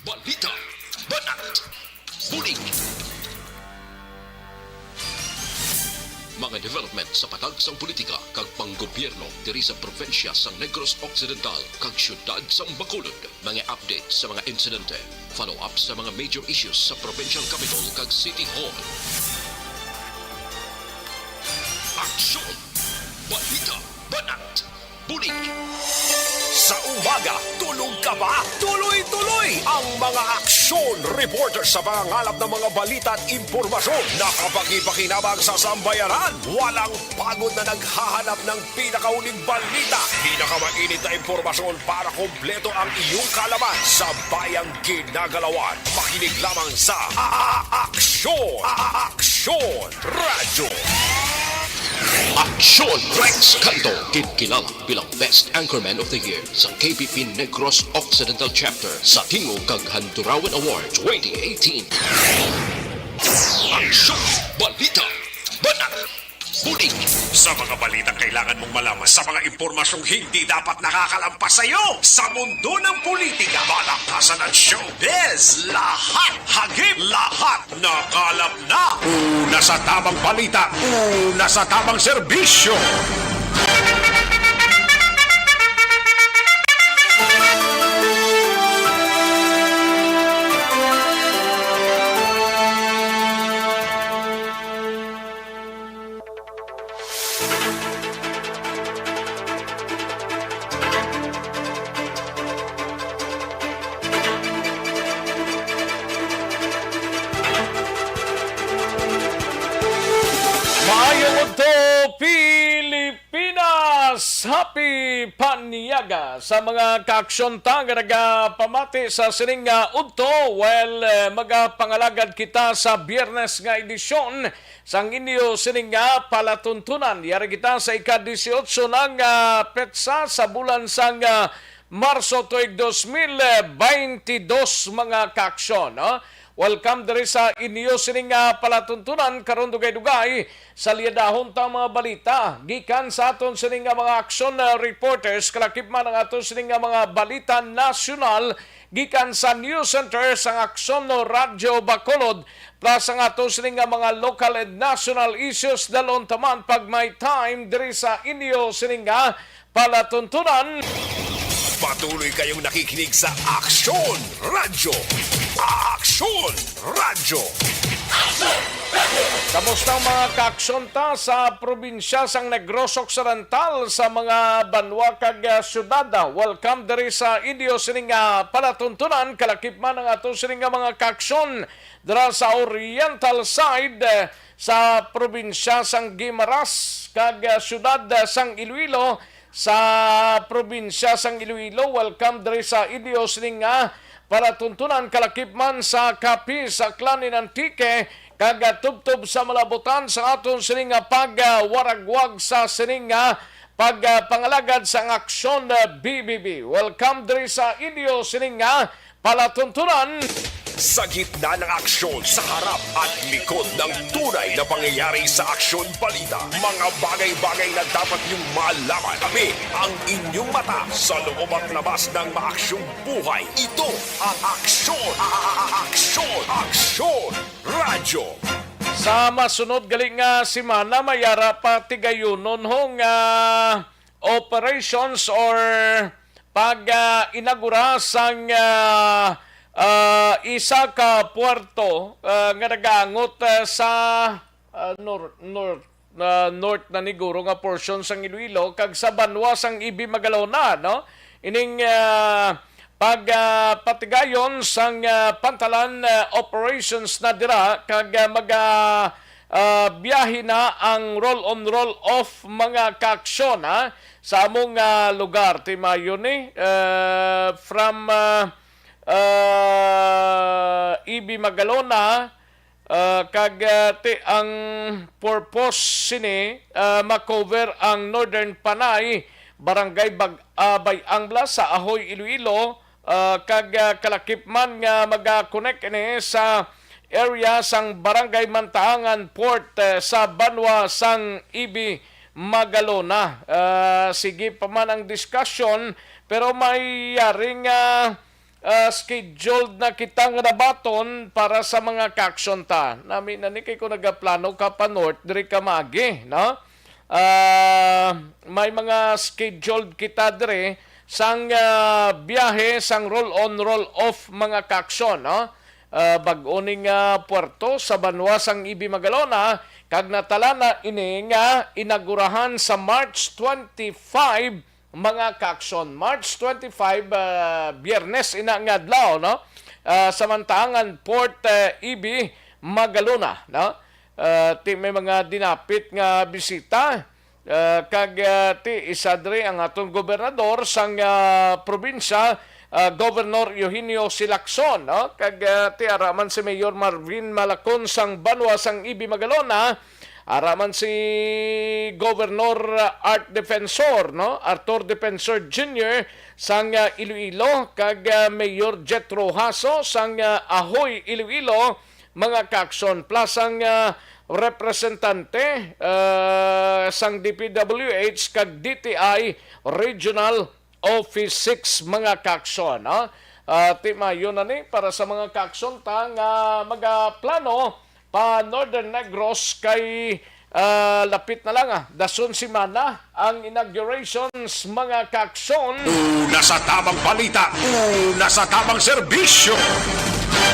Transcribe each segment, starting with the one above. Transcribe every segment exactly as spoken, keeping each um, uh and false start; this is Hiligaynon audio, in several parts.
Balita, banat, bulig. Mga development sa patag sang politika kag panggobyerno diri sa probinsya sang Negros Occidental kag siyudad sang Bacolod. Mga update sa mga insidente, follow-up sa mga major issues sa provincial capital kag city hall. Aksyon! Balita, banat, bulig. Sa umaga, tulog ka ba? Tuloy-tuloy ang mga aksyon reporter sa pangangalap ng mga balita at impormasyon na kapakipakinabang sa sambayanan. Walang pagod na naghahanap ng pinakahuling balita, pinakamainit na impormasyon para kompleto ang iyong kaalaman sa bayang ginagalawan. Makinig lamang sa A-, A-, Aksyon! A-, A-, Aksyon! Radyo. Aksyon Rex Canto, ginkilala bilang Best Anchorman of the Year sa K P P Negros Occidental Chapter sa Tingog kag Handurawan Awards twenty eighteen. Aksyon! Balita! Banat! Bulig! Sa mga balitang kailangan mong malaman, sa mga impormasyong hindi dapat nakakalampas sa iyo, sa mundo ng politika, balaktasan at showbiz, lahat hagip, lahat nakalap na. Una sa tamang balita, una sa tamang serbisyo. Maayong udto, Pilipinas! Happy Panyaga sa mga kaaksyon ta nga nagapamati sa sining nga udto. Well, eh, magapangalagad kita sa Biyernes nga edisyon sang inyo sining nga palatuntunan. Yari kita sa ika-dieciocho na nga petsa sa bulan sang, ah, Marso tuig dos mil beintidos, mga kaaksyon, no? Welcome diri sa inyo sining nga palatuntunan karon, dugay-dugay sa liyadahon ta mga balita gikan sa aton sining nga mga aksyon, ah, reporters, kalakip man ang aton sining nga mga balita nasyonal gikan sa News Center sang Aksyon, no, Radyo Bacolod, plus ang ato sining nga mga local and national issues. Dalon taman pag may time diri sa inyo sining nga palatuntunan. Patuloy kayong nakikinig sa Aksyon Radyo. Aksyon Radyo. Kamusta ang mga kaaksyon ta sa probinsya sang Negros Occidental, sa mga banwa kag, ah, syudad? Welcome diri sa inyo sining nga palatuntunan, kalakip man ang ato sining nga mga kaaksyon dira sa oriental side, eh, sa probinsya sang Guimaras kag, ah, siyudad, ah, sang Iloilo, sa probinsya sang Iloilo. Welcome diri sa inyo sining nga palatuntunan, kalakip man sa Capiz, Aklan, and Antique, kag, ah, tubtob sa malabutan sa aton sining nga pagwaragwag sa sining nga pagpangalagad sang Aksyon, ah, B B B. Welcome diri sa inyo sining nga palatuntunan. Sa gitna ng aksyon, sa harap at likod ng tunay na pangyayari sa Aksyon Balita, mga bagay-bagay na dapat niyong malaman. Kami ang inyong mata sa loob at labas ng maaksyong buhay. Ito ang Aksyon, a-, a-, a-, Aksyon, Aksyon Radyo. Sa masunod gali nga semana, may ara pa tigayunon ho nga operations or pag, ah, inagura sang, ah, ah, isa ka puerto, ah, nga nagaangot, ah, sa, ah, nor-, nor-, ah, north na niguro nga portion sang Iloilo kag sa banwa sang Ibi Magalona, no? Ining, ah, pag, ah, patigayon sang, ah, pantalan, ah, operations na dira kag, ah, maga-, ah, biyahe na ang roll on, roll off, mga kaaksyon, ha, sa among, ah, lugar. Ti maayo ni, ah, from, ah, ah, Ibi Magalona, ah, kag, ah, ti ang purpose sini, ah, ma-cover ang Northern Panay, Barangay Bag-, ah, Bay-Angbla sa Ahoy, Iloilo, ah, kag, ah, kalakip man nga maga-connect ini sa area sang Barangay Mantaangan Port, eh, sa banwa sang Ibi Magalona. Ah, sige pa man ang diskusyon, pero may yaring, ah, ah, scheduled na kita nga nabaton para sa mga kaaksyon ta. Nami na ni kay kung nagaplano ka pa north, diri ka maagi, no? Ah, may mga scheduled kita diri sang, ah, biyahe sang roll-on, roll-off mga kaaksyon, no? Ah, bag-o ning, ah, puerto sa banwa sang Ibi Magalona, kag natala na ini nga inagurahan sa March twenty-five, mga kaaksyon. March twenty-five, ah, Biyernes ina nga adlaw, no? Ah, samantangan Port, ah, Ibi Magalona, no? Ah, ti may mga dinapit nga bisita. Ah, kag, ah, ti isa diri ang aton gobernador sang, ah, probinsya, ah, Governor Eugenio Silacson, no? Kag, ah, ti ara man si Mayor Marvin Malacon sang banwa sang Ibi Magalona, ara man si Governor, ah, Art Defensor, no? Arthur Defensor Junior sang, ah, Iloilo, kag, ah, Mayor Jethro Haso sang, ah, Ahoy, Iloilo, mga kaaksyon, plus ang, ah, representante, ah, sang D P W H kag D T I Regional Office six, mga kaaksyon, no? Ah, ti mayo na ni para sa mga kaaksyon ta nga magaplano pa Northern Negros kay, ah, lapit na lang, ah. Dason semana ang inaugurations, mga kaaksyon. Una sa tamang balita, una sa tamang serbisyo.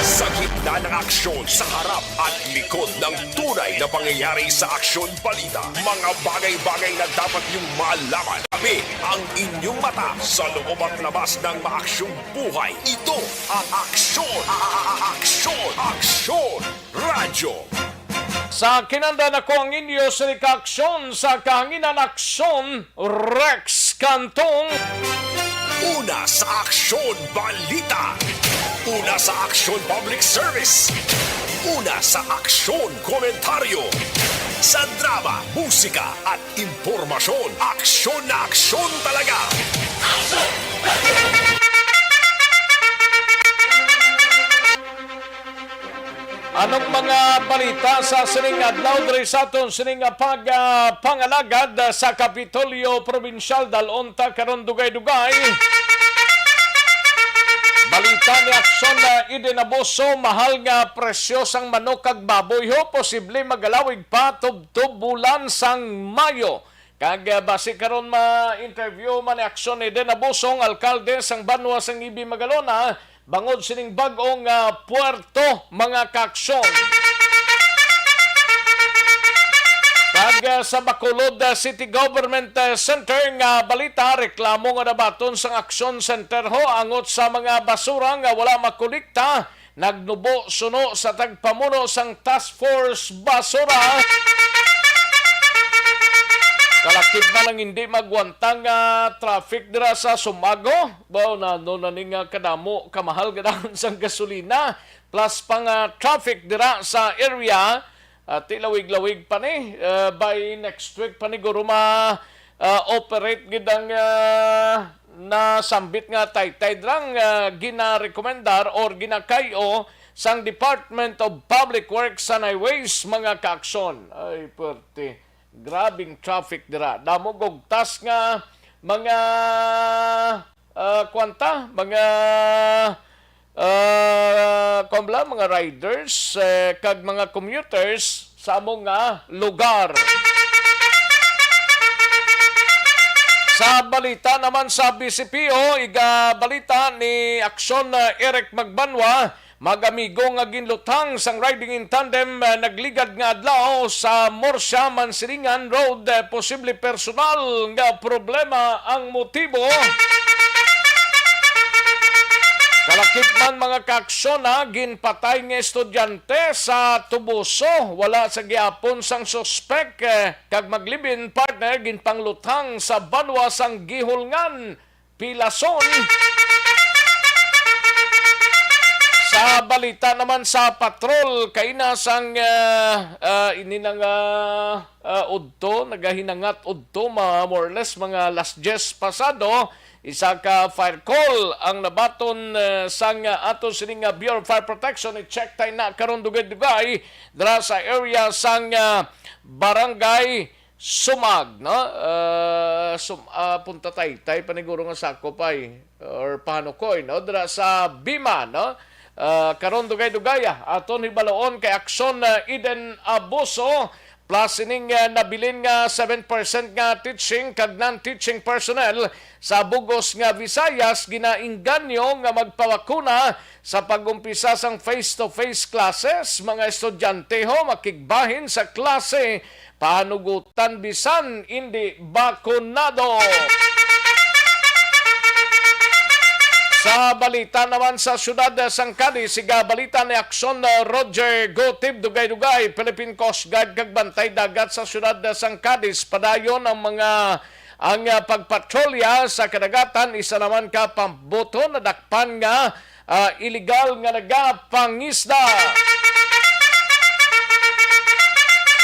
Sa gitna ng aksyon, sa harap at likod ng tunay na pangyayari sa Aksyon Balita, mga bagay-bagay na dapat niyong malaman. Kami ang inyong mata sa loob at labas ng maaksyong buhay. Ito ang Aksyon, a-, a-, a-, Aksyon, Aksyon Radyo. Sa kinanda nako ang inyo sini ka aksyon sa kahanginan, Aksyon Rex Cantong. Una sa Aksyon Balita. Una sa Aksyon Public Service. Una sa Aksyon Komentaryo. Sa drama, musika at impormasyon, aksyon na aksyon talaga. Anong mga balita sa sining adlaw diri sa aton sining pag, ah, pangalagad sa Kapitolyo Probinsyal? Dalon ta karon dugay-dugay. Balita ni Aksyon, ah, Eden Abuso, mahal nga presyo sang manok kag baboy ho, posible magalawig pa tubtob bulan sang Mayo. Kag, ah, basi karon ma-interview man ni Aksyon Eden Abuso, alkalde sang banwa sang Ibi Magalona, bangod sining bag-ong, ah, puerto, mga kaaksyon. Kag, ah, sa Bacolod, ah, City Government, ah, Center nga balita, reklamo nga nabaton sang Aksyon Center ho angot sa mga basura nga wala makolekta. Nagnubo suno sa tagpamuno sang Task Force Basura. Kalakip na lang hindi magwantang nga traffic dira sa Sumago. Baw na, no, na ni nga kadamo, kamahal ganahan sang gasolina. Plus pa nga traffic dira sa area. Ah, ti lawig-lawig pa ni, ah, by next week pa ni guro ma, ah, operate gid ang, ah, nasambit nga taytay drang, ah, ginarekomendar or ginakay-o sang Department of Public Works and Highways, mga kaaksyon. Ay, pwerte. Grabing traffic dira. Damo gugtas nga mga, ah, kwanta, mga, ah, kuwan bala, mga riders, eh, kag mga commuters sa amo nga lugar. Sa balita naman sa B C P O, igabalita ni Aksyon, ah, Eric Magbanwa, mag-amigo nga ginluthang sang riding in tandem, ah, nagligad nga adlaw sa Murcia Mansilingan Road, ah, posible personal nga problema ang motibo. Kalakip man, mga kaaksyon, ha, ginpatay nga estudyante sa Toboso, wala sa gihapon sang suspek, eh, kag mag-live-in partner ginpangluthang sa banwa sang Guihulngan, Pilason. Sa balita naman sa patrol, kaina sang, ah, ah, ini na nga, ah, udto, nagahinangat udto, ma-, more or less, mga alas diyes pasado, isa ka fire call ang nabaton, ah, sang, ah, ato sini nga Bureau of Fire Protection. I-check tayo na karon dugay-dugay dira sa area sang, ah, Barangay Sumag, no? Ah, sum-, ah, Punta Taytay, paniguro nga sakop ay, or Pahanukoy, no? Dira sa Bima, no? Ah, karon dugay-dugay, ah, aton hibaloon kay Aksyon, ah, Eden Abuso, plus ining, ah, nabilin nga seven percent nga teaching kag non-teaching personnel sa bugos nga Visayas ginaingganyo nga magpabakuna sa pag-umpisa sang face-to-face classes. Mga estudyante ho makigbahin sa klase panugutan bisan indi bakunado. Sa balita naman sa siyudad sang Cadiz, siga balita ni Aksyon, uh, Roger Gotib, dugay-dugay, Philippine Coast Guard kag Bantay Dagat sa siyudad sang Cadiz. Padayon ang mga, ang, uh, pagpatrolya sa kadagatan. Isa naman ka pambuto nadakpan nga ah, iligal nga nagapangisda.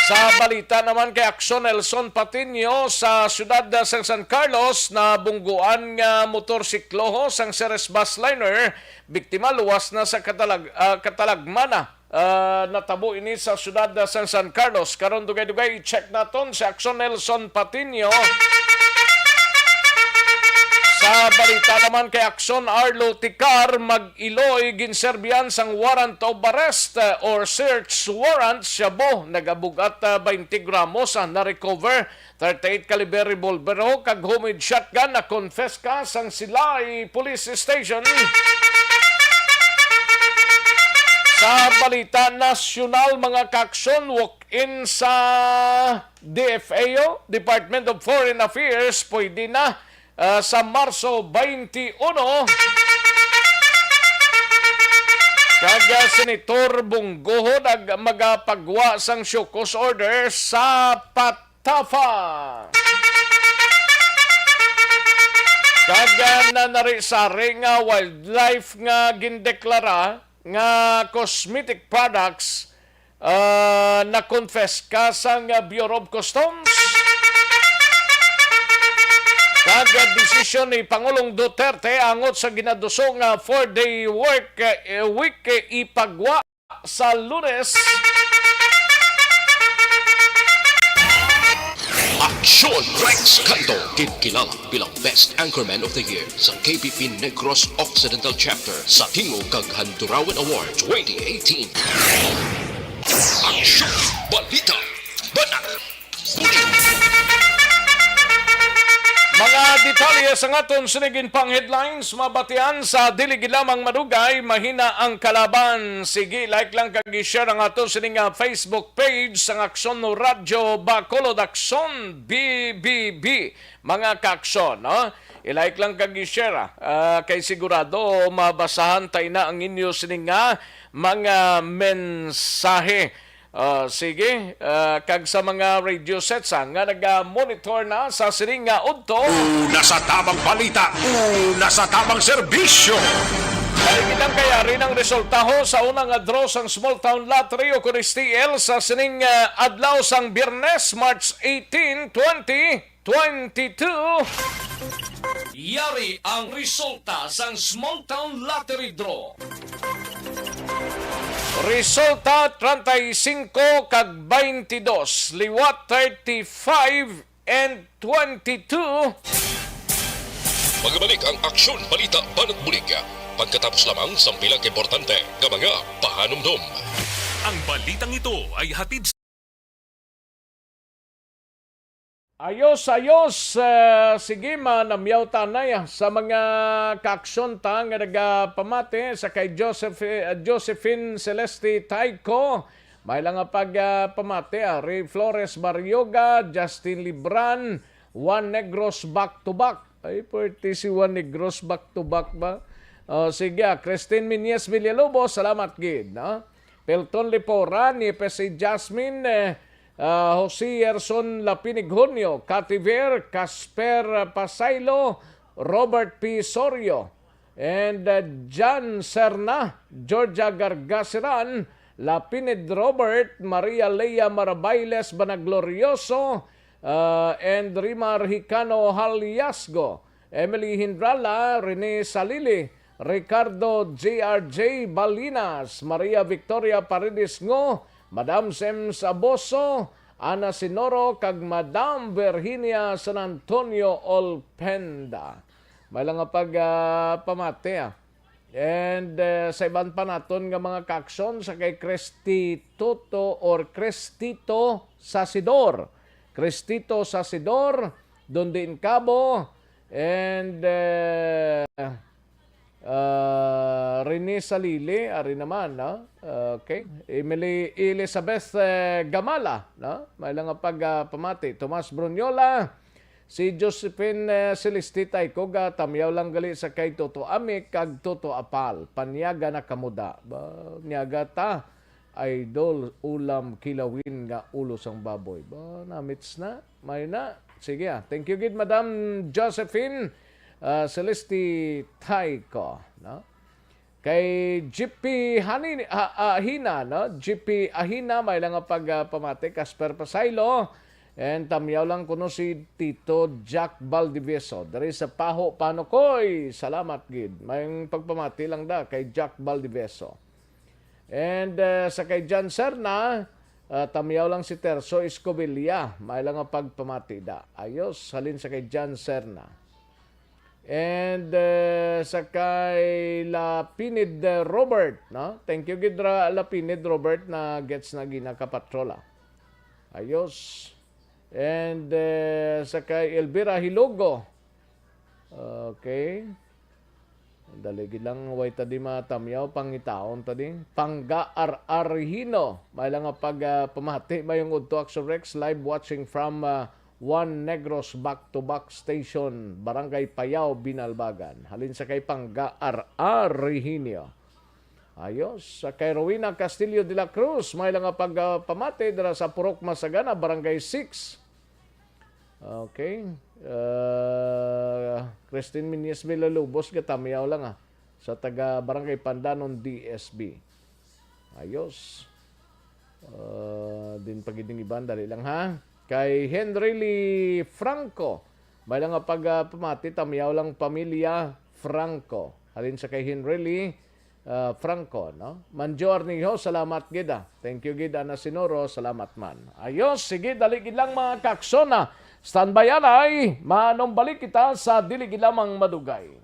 Sa balita naman kay Aksyon, Nelson Patiño, sa siyudad sang San Carlos, nabungguan nga motorsiklo sang Ceres bus liner, biktima luwas na sa katalag-, ah, katalagman na. Ah, natabo ini sa siyudad sang San Carlos. Karon dugay-dugay i-check naton si Aksyon Nelson Patiño. Sa balita naman kay Aksyon, Arlo Ticar, mag-iloy ginserbihan sang warrant of arrest, eh, or search warrant, shabu, nagabugat, ah, twenty gramos ang na-recover, thirty-eight caliber revolver ho kag homemade shotgun na konpiska sang Silay Police Station. Sa balita nasyonal, mga kaaksyon, walk-in sa D F A O, Department of Foreign Affairs, pwede na, ah, sa Marso twenty-one. Kag, ah, Senator Bunggohon ag magapagwa sang show cause order sa Patafa. Kag, ah, nanari-sari nga wildlife nga gindeklara nga cosmetic products, ah, nakonpiska sang Bureau of Customs. Kag desisyon ni Pangulong Duterte angot sa ginaduso nga four-day work, eh, week, eh, ipagwa sa Lunes. Aksyon Rex Canto, kinkilala bilang Best Anchorman of the Year sa K P P Negros Occidental Chapter sa Tingog kag Handurawan Award twenty eighteen. Aksyon, balita, banat, bulig. Mga detalye sa aton sining pang headlines mabatian sa dili gid lamang madugay, mahina ang kalaban. Sige, like lang kag i-share ang aton sining, ah, Facebook page sang Aksyon Radyo Bacolod, Aksyon B B B. Mga kaaksyon, no? I-like lang kag i-share, ah. Ah, kay sigurado mabasahan ta ina ang inyo sining nga mga mensahe. Ah, sige, ah, kag sa mga radio sets, ah, nga naga-monitor na sa sining nga udto. Una sa tamang balita, una sa tamang serbisyo. Balik lang kay ari ang resulta ho sa una nga draw sang Small Town Lottery o kun S T L sa sining, ah, adlaw sang Biyernes, March eighteen, twenty twenty-two. Yari ang resulta sang Small Town Lottery Draw. Resulta, treinta y cinco kag veintidós, liwat thirty-five and twenty-two. Magbalik ang Aksyon Balita Banat Bulig pagkatapos lamang sang pila ka importante nga mga pahanumdom. Ang balitang ito ay hatid Ayos, ayos. Eh, sige, manamyaw ta anay, ah, sa mga kaaksyon ta nga nagapamati sa kay Joseph-, eh, Josephine Celeste Tayco. May lang nga pag, ah, pamati, ah, Ray Flores Barrioga, Justin Libran, Juan Negros back to back. Ay, pwerte si Juan Negros back to back ba? Oh, sige, ah, Christine Miñez Villalobos, salamat gid, no? Pelton Lipora, ni P C Jasmine, eh, ah, Jose Yerson Lapinig Junio, Kativer, Casper Pasaylo, Robert P Sorio, and, uh, Jan Serna, Georgia Gargasiran, Lapinid Robert, Maria Lea Marabailes Banaglorioso, uh, and Rimar Hicano Haliasgo, Emily Hindrala, Rene Salili, Ricardo J R J Balinas, Maria Victoria Paredes Ngo, Madam Sems Aboso, Ana Sinoro, kag Madam Virginia San Antonio Olpenda. May lang nga pag, ah, pamati, ah. And, eh, sa iban pa naton nga mga kaaksyon, sa kay Crestito or Crestito Sasidor. Crestito Sasidor, Dundee in Cabo, and, eh, ah, Rene Salili, ari naman, no? Okay. Emily Elizabeth, eh, Gamala, no? May lang nga pag, ah, pamati. Tomas Brunyola, si Josephine, eh, Celeste Taycog, ah, tamyaw lang gali sa kay Toto Ami kag Toto Apal. Panyaga na kamuda. Ba, nyaga ta, idol, ulam kilawin nga ulo sang baboy. Ba, namits na. May na. Sige, ah. Thank you gid, Madam Josephine, ah, Celeste Tayco, no? Kay G P Hanin-, ah, ah, Ahina, no? G P Ahina, may lang nga pag, ah, pamati, Casper Pasaylo, and tamyaw lang kuno si Tito Jack Valdivieso. Diri sa Paho, Panukoy. Salamat gid. May pagpamati lang da kay Jack Valdivieso. And, uh, sa kay John Serna, uh, tamyaw lang si Terso Escobilla. May lang nga pagpamati da. Ayos, halin sa kay John Serna. And, uh, sa kay Lapinid, uh, Robert, no? Thank you gid ra, Lapinid Robert, na gets na ginakapatrola. Ayos. And, uh, sa kay Elvira Hilogo. Okay. Dali gid lang, way ta di matamyaw, pangitaon ta di. Pangga R R Hino, may lang nga pag, ah, pamati, mayong udto, Action Rex, live watching from, ah, Juan Negros back-to-back station, Barangay Payao, Binalbagan. Halin sa kay Pangga R R Hino. Ayos, sa kay Rowena Castillo de la Cruz, may lang nga pag, ah, pamati dira sa Purok Masagana, Barangay six. Okay. Uh, Christine Minyes Villalobos, gatamyaw lang, ah, sa taga Barangay Pandanon, D S B. Ayos. Uh, din pagiding iban, dali lang, ha. Kay Henry Lee Franco, may lang nga pag, ah, pamati, tamyaw lang pamilya Franco. Halin sa kay Henry Lee, ah, Franco, no? Manjo Arnijo, salamat gid, ah. Thank you gid, Ana Sinoro, salamat man. Ayos, sige, dali gid lang, mga kaksona. Standby anay, manumbalik kita sa dili gid lamang madugay.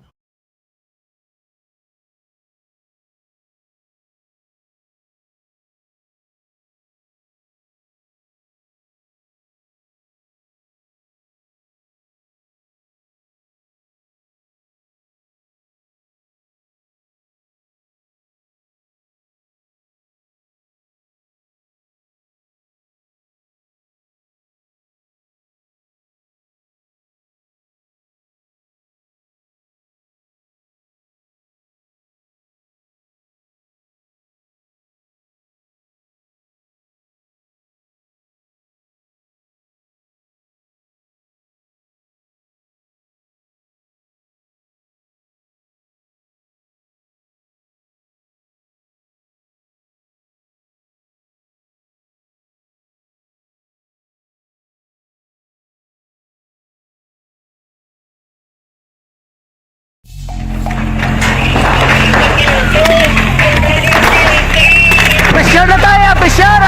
Pressure na tayo, pressure!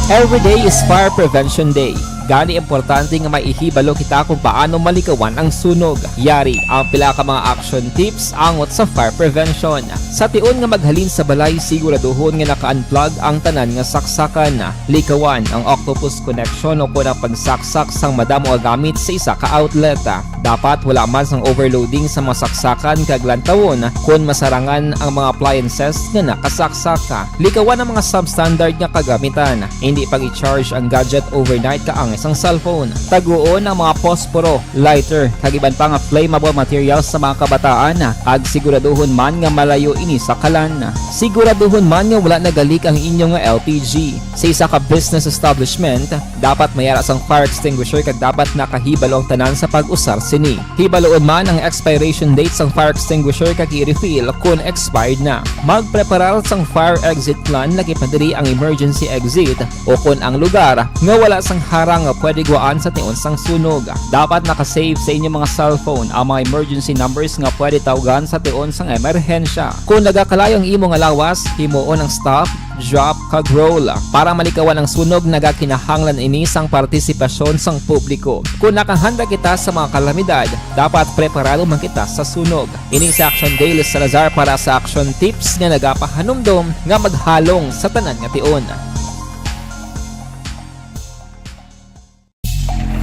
Every day is Fire Prevention Day. Gani, importante nga may ihibalo kita kung paano malikawan ang sunog. Yari ang pila ka mga action tips angot sa fire prevention. Sa tion nga maghalin sa balay, siguraduhon nga naka-unplug ang tanan nga saksakan. Likawan ang octopus connection o kon ang pagsaksak sang madamo nga gamit sa isa ka outlet. Dapat wala man sang overloading sa mga saksakan kag lantawon kon masarangan ang mga appliances nga nakasaksak. Likawan ang mga substandard nga kagamitan. Indi pag-i-charge ang gadget overnight kaangay sang cellphone. Taguon ang mga posporo, lighter, kag iban pa nga flammable materials sa mga kabataan, kag siguraduhon man nga malayo ini sa kalan. Siguraduhon man nga wala nagalik ang inyo nga L P G. Sa isa ka business establishment, dapat may ara sang fire extinguisher kag dapat nakahibalo ang tanan sa pag-usar sini. Hibaluon man ang expiration date sang fire extinguisher kag i-refill kon expired na. Magpreparar sang fire exit plan, lakip na diri ang emergency exit o kon ang lugar nga wala sang harang nga pwede gwaan sa tion sang sunog. Dapat naka-save sa inyo mga cellphone ang mga emergency numbers nga pwede tawgan sa tion sang emerhensya. Kung nagakalayo ang imo nga lawas, himuon ang stop, drop, kag roll. Para malikawan ang sunog, nagakinahanglan ini sang partisipasyon sang publiko. Kung nakahanda kita sa mga kalamidad, dapat preparado man kita sa sunog. Ini si Action Daily Salazar para sa Action Tips nga nagapahanumdom nga maghalong sa tanan nga tion.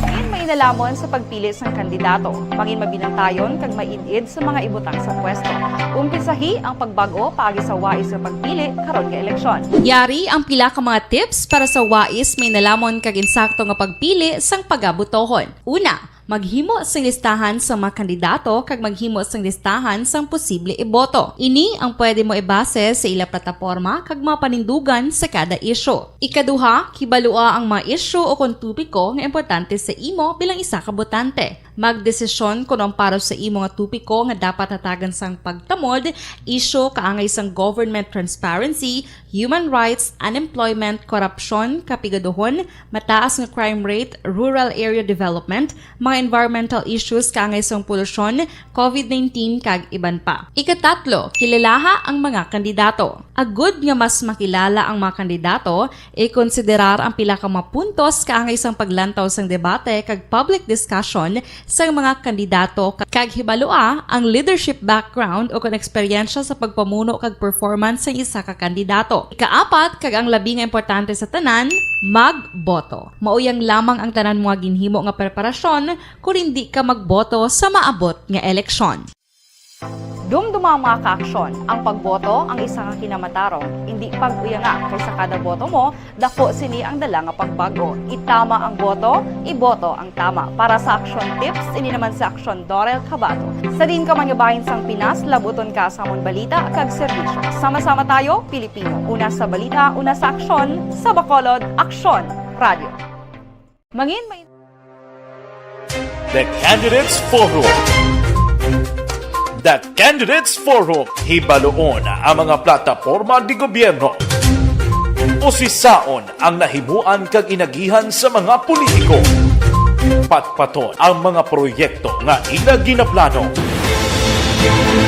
Mangin mainalamon sa pagpili sang kandidato. Mangin mabinantayon kag maid-id sa mga ibutang sa pwesto. Umpisahi ang pagbag-o paagi sa wais nga pagpili karon nga eleksyon. Yari ang pila ka mga tips para sa wais, mainalamon kag insakto nga pagpili sang pagabutohon. Una, maghimo sing listahan sa mga kandidato kag maghimo sing listahan sang posible iboto. Ini ang pwede mo ibase sa ila plataporma kag mga panindugan sa kada isyu. Ikaduha, kibalua ang mga isyu o kon topiko nga importante sa imo bilang isa ka botante. Magdesisyon kon ang para sa imo nga topiko nga dapat hatagan sang pagtamod, isyu kaangay sang government transparency, human rights, unemployment, korupsyon, kapigaduhon, mataas nga crime rate, rural area development, mga environmental issues kaangay sang polusyon, covid nineteen, kag iban pa. Ikatatlo, kilalaha ang mga kandidato. Agud nga mas makilala ang mga kandidato, ikonsiderar ang pila ka mga puntos kaangay sang paglantaw sang debate kag public discussion sang mga kandidato, kag hibalua ang leadership background o kon eksperyensya sa pagpamuno kag performance sang isa ka kandidato. Ikaapat, kag ang labi nga importante sa tanan, magboto. Mao yang lamang ang tanan mo nga ginhimo nga preparasyon kon indi ka magboto sa maabot nga eleksyon. Dumduma, mga kaaksyon, ang pagboto ang isa ka kinamatarong, indi pag-uyanga, kay sa kada boto mo, dako sini ang dala nga pagbag-o. Itama ang boto, iboto ang tama. Para sa Action Tips, ini naman si Action Dorel Cabato. Sa diin ka man nga bahin sang Pinas, labuton ka sa amon balita kag serbisyo. Sama-sama tayo, Pilipino. Una sa balita, una sa aksyon, sa Bacolod, Aksyon Radio. Mangin may The Candidates Forum. The Candidates Forum, hibaluon ang mga plataporma di gobyerno. Usisaon ang nahimuan kag inagihan sa mga politiko. Patpaton ang mga proyekto nga ila ginaplano.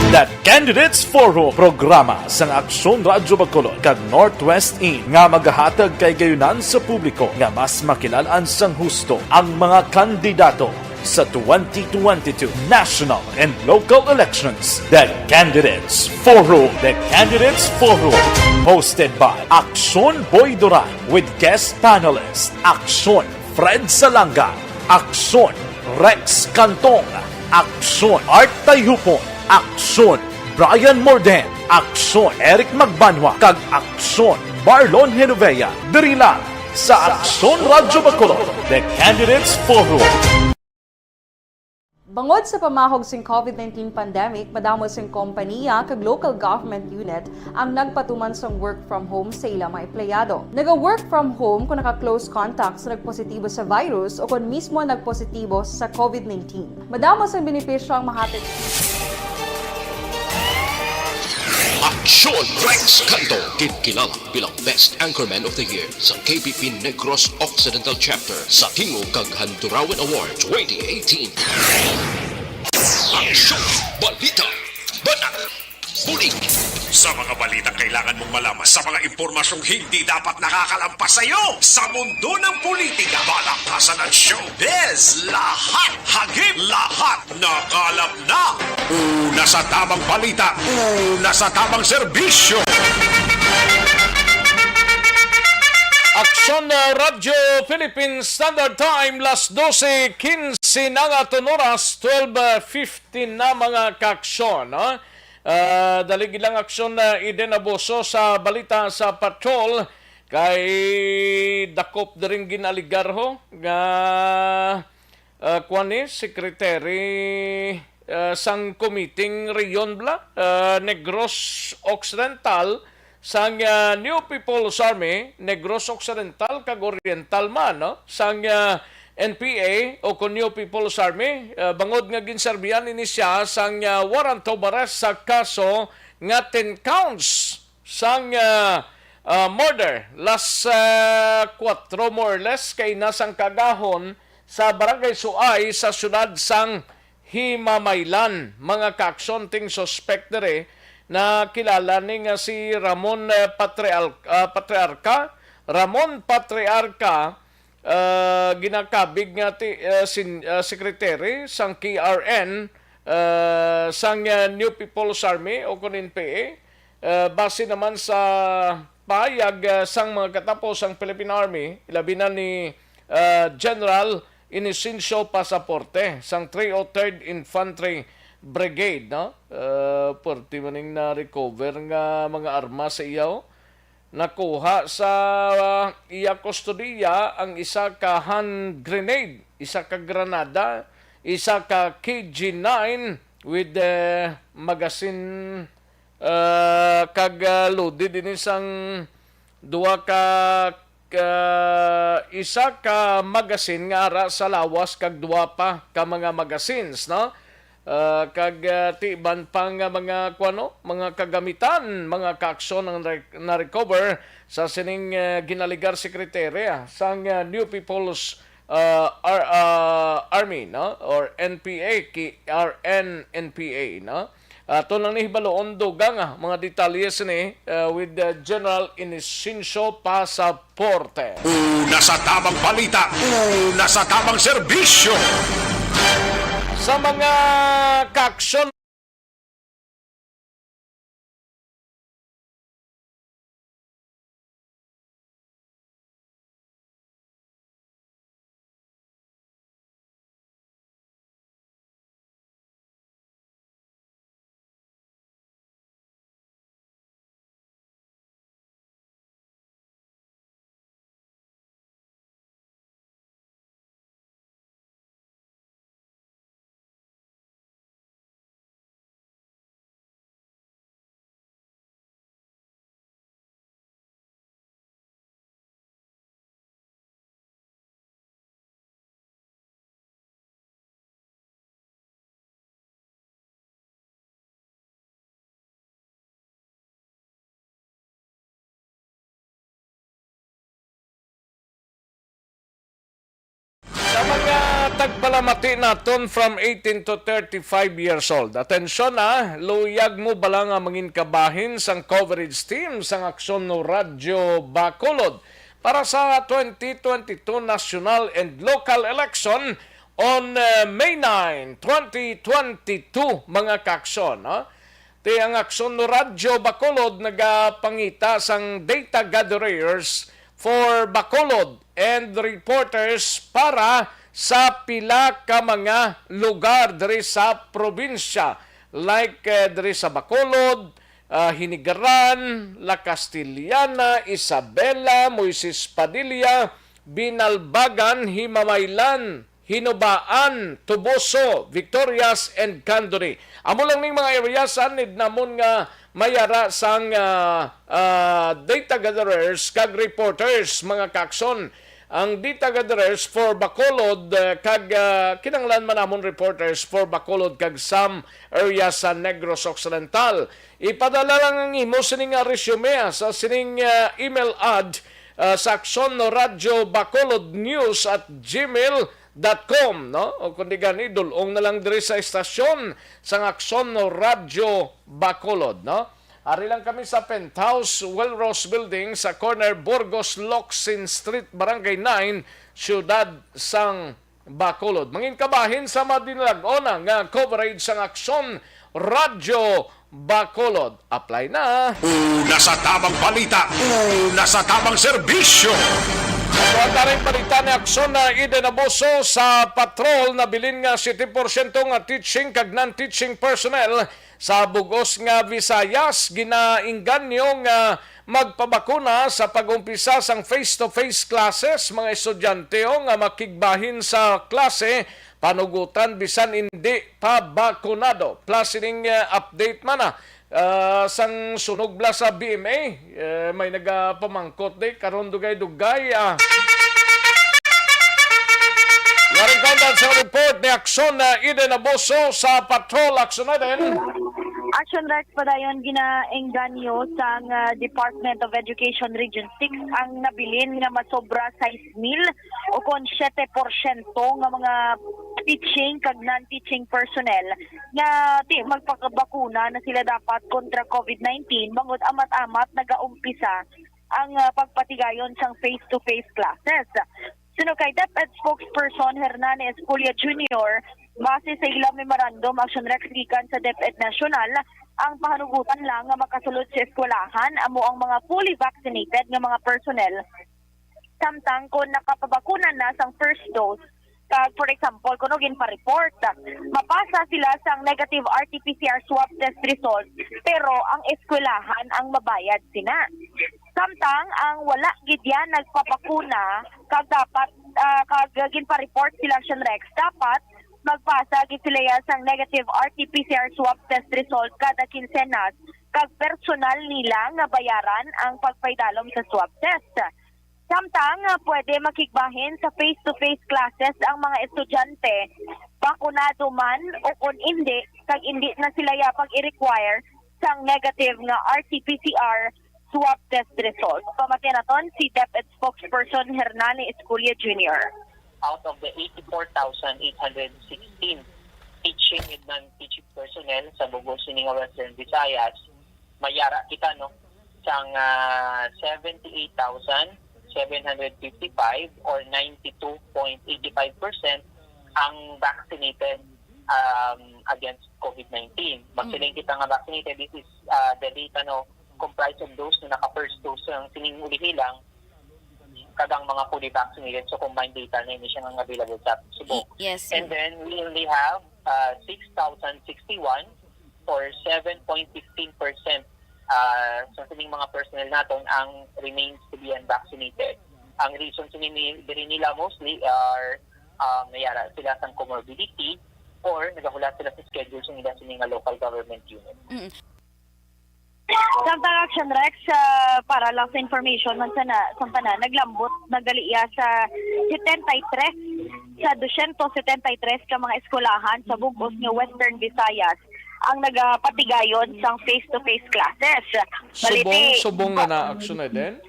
The Candidates Forum, programa sang Aksyon Radyo Bacolod kag Northwest In nga magahatag kahigayonan sa publiko nga mas makilal-an sang husto ang mga kandidato sa twenty twenty-two national and local elections. The Candidates Forum. The Candidates Forum, hosted by Aksyon Boy Duran with guest panelist Aksyon Fred Salanga, Aksyon Rex Cantong, Aksyon Art Tayhupon, Aksyon Brian Morden, Aksyon Eric Magbanwa, kag Aksyon Marlon Genovea. Diri lang sa Aksyon Radyo Bacolod, The Candidates Forum. Bangod sa pamahog sing covid nineteen pandemic, madamo sing kompanya kag local government unit ang nagpatuman sang work from home sa ila mga empleyado. Naga-work from home kung naka-close contact sa nagpositibo sa virus o kon mismo nagpositibo sa covid nineteen. Madamo sang benepisyo ang mahatag. Aksyon Rex Canto, ginkilala bilang Best Anchorman of the Year sa K P P Negros Occidental Chapter sa Tingog kag Handurawan Award twenty eighteen. Aksyon, balita, banat, bulig. Sa mga balitang kailangan mong malaman, sa mga impormasyong hindi dapat nakakalampas sa iyo, sa mundo ng politika, balaktasan at showbiz, lahat hagip, lahat nakalap na. Una sa tamang balita, una sa tamang serbisyo. Aksyon, uh, Radyo Philippine Standard Time, las dose quince na nga aton oras, twelve fifty na, mga kaaksyon, no? Ah, dali gid lang, Aksyon, uh, Eden Abuso, sa balita sa patrol, kay dakop diring ginaligar ho nga, ah, kuan ni Secretary, ah, sang Committee Region bala, ah, Negros Occidental, sang, ah, New People's Army, Negros Occidental kag Oriental man, no? Sang, ah, N P A o kon New People's Army, ah, bangod nga ginserbihan ini siya sang, ah, warrant of arrest sa kaso nga ten counts sang, ah, ah, murder. Las, ah, kuwatro, more or less, kay nasang kagahon sa Barangay Suay sa siyudad sang Himamaylan. Mga kaaksyon, ting suspect diri na kilala ni nga si Ramon, eh, Patrial-, ah, Patriarca. Ramon Patriarca, ah, ginakabig nga ti-, ah, sin-, ah, secretary sang K R N, ah, sang, ah, New People's Army o kon N P A. Ah, base naman sa pahayag, ah, sang mga katapo sang Philippine Army, ilabi na ni, ah, General Inocencio Pasaporte sang three oh third Infantry Brigade, no? Ah, pwerte man ning na-recover nga mga armas sa iya, oh. Nakuha sa, ah, iya kustodiya ang isa ka hand grenade, isa ka granada, isa ka K G nine with the magazine, ah, kag, ah, loaded ini sang duha ka, ka, isa ka magazine nga ara sa lawas kag duha pa ka mga magazines, no? Ah, kag, ah, tiiban pa nga mga, kuwano, mga kagamitan, mga kaaksyon ang re-, na-recover sa sining, ah, ginaligar sekretarya sang, ah, New People's, ah, Ar-, ah, Army, no? Or N P A, K R N N P A, no? Aton lang ni hibaloon dugang, ah, mga detalye sini, ah, with, ah, General Inocencio Pasaporte. Una sa tamang balita, una sa tamang serbisyo. Sa mga kaaksyon Sa mga tagpalamati naton from eighteen to thirty-five years old, atensyon na, luyag mo bala nga mangin kabahin sang coverage team sang Aksyon Radyo Bacolod para sa twenty twenty-two national and local election on, uh, May nine, twenty twenty-two, mga kaaksyon, no? Ti ang Aksyon Radyo Bacolod nagapangita sang data gatherers for Bacolod and reporters para sa pila ka mga lugar diri sa probinsya, like, eh, diri sa Bacolod, ah, Hinigaran, La Castellana, Isabela, Moises Padilla, Binalbagan, Himamaylan, Hinubaan, Toboso, Victorias, and Candoni. Amo lang ning mga areas, ah, need namon nga mayara sang, ah, ah, data gatherers kag reporters, mga kaaksyon. Ang data gatherers for Bacolod, ah, kag, ah, kinahanglan man namon reporters for Bacolod kag some areas sa Negros Occidental. Ipadala lang ang imo sini nga resume, ah, sa sining, ah, email ad, ah, sa Aksyon Radyo Bacolod News at gmail dot com, no? O kundi gani, dul-ong na lang diri sa estasyon sang Aksyon Radyo Bacolod, no? Ari lang kami sa Penthouse Welrose Building sa corner Burgos Locsin Street, Barangay nine, Siyudad sang Bacolod. Mangin kabahin sa madinalag-on nga coverage sang Aksyon Radyo Bacolod. Apply na. Una sa tamang balita, una sa tamang serbisyo. Kuwataring balita ni Aksyon na Eden Abuso sa patrol, nabilin nga siyete porsyento nga teaching kag non-teaching personnel sa bug-os nga Visayas ginainganyo nga magpabakuna sa pag-umpisa sang face-to-face classes, mga estudyante o nga makigbahin sa klase, panugutan bisan indi pa bakunado. Plus ining, ah, update man, ah, ah, sang sunog bala sa B M A, eh, may nagapamangkot di karon dugay-dugay, ah. Waring kaundan sa report ni Aksyon na Eden Abuso sa Patrol Aksyon Eden. Ah, Action Rex, padayon ginaengganyo sang, ah, Department of Education Region six ang nabilin nga masobra sais mil o kon siyete porsyento nga mga teaching kag non-teaching personnel nga ti magpakabakuna na sila dapat kontra COVID nineteen, bangod amat-amat nagaumpisa ang, ah, pagpatigayon sang face-to-face classes. Suno kay DepEd spokesperson Hernani Esculia Junior, base sa ilang memorandum, Action Rex, gikan sa DepEd National, ang pahanugutan lang nga makasulod sa eskwelahan amo ang mga fully vaccinated nga mga personnel. Samtang kon nakapabakuna na sang first dose, kag for example, kuno ginpa-report, mapasa sila sang negative R T P C R swab test result, pero ang eskwelahan ang mabayad sina. Samtang ang wala gid yan nagpabakuna, kag dapat, ah, kag ginpa-report sila, Action Rex, dapat magpasa gid sila yan sang negative R T P C R swab test result kada kinsenas, kag personal nila nga bayaran ang pagpaidalom sa swab test. Samtang, ah, pwede makigbahin sa face-to-face classes ang mga estudyante, bakunado man o kon indi, kag indi na sila yapag i-require sang negative nga R T P C R swab test result. Pamati naton si DepEd spokesperson Hernani Esculia Junior. Out of the eighty-four thousand eight hundred sixteen teaching and non-teaching personnel sa bug-os sini nga Western Visayas, mayara kita, no, sang, ah, seventy-eight thousand seven hundred fifty-five or ninety-two point eighty-five percent ang vaccinated, um, against COVID nineteen. Magsiling kita nga vaccinated, this is, ah, the data, no, comprised of those na naka-first dose sang sining ulihi lang, kag ang mga fully vaccinated. So, combined data na ini siya nga available sa subong. Y-, yes, sir. And then, we only have, uh, six thousand sixty-one or seven point fifteen percent, uh, sa sining mga personnel naton ang remains to be unvaccinated. Ang reason sini ni-, diri nila mostly are, um, nayara sila sang comorbidity or nagahulat sila sa schedule sa nila sini nga local government unit. Mm. Samtang Action Rex, ah, para lang sa information man sana, sa tanan, naglambot na gali iya sa setenta y tres, sa dosyentos setenta y tres ka mga eskwelahan sa bug-os nga Western Visayas ang nagapatigayon sang face-to-face classes. Subong, baliti, subong nga na Action Rex?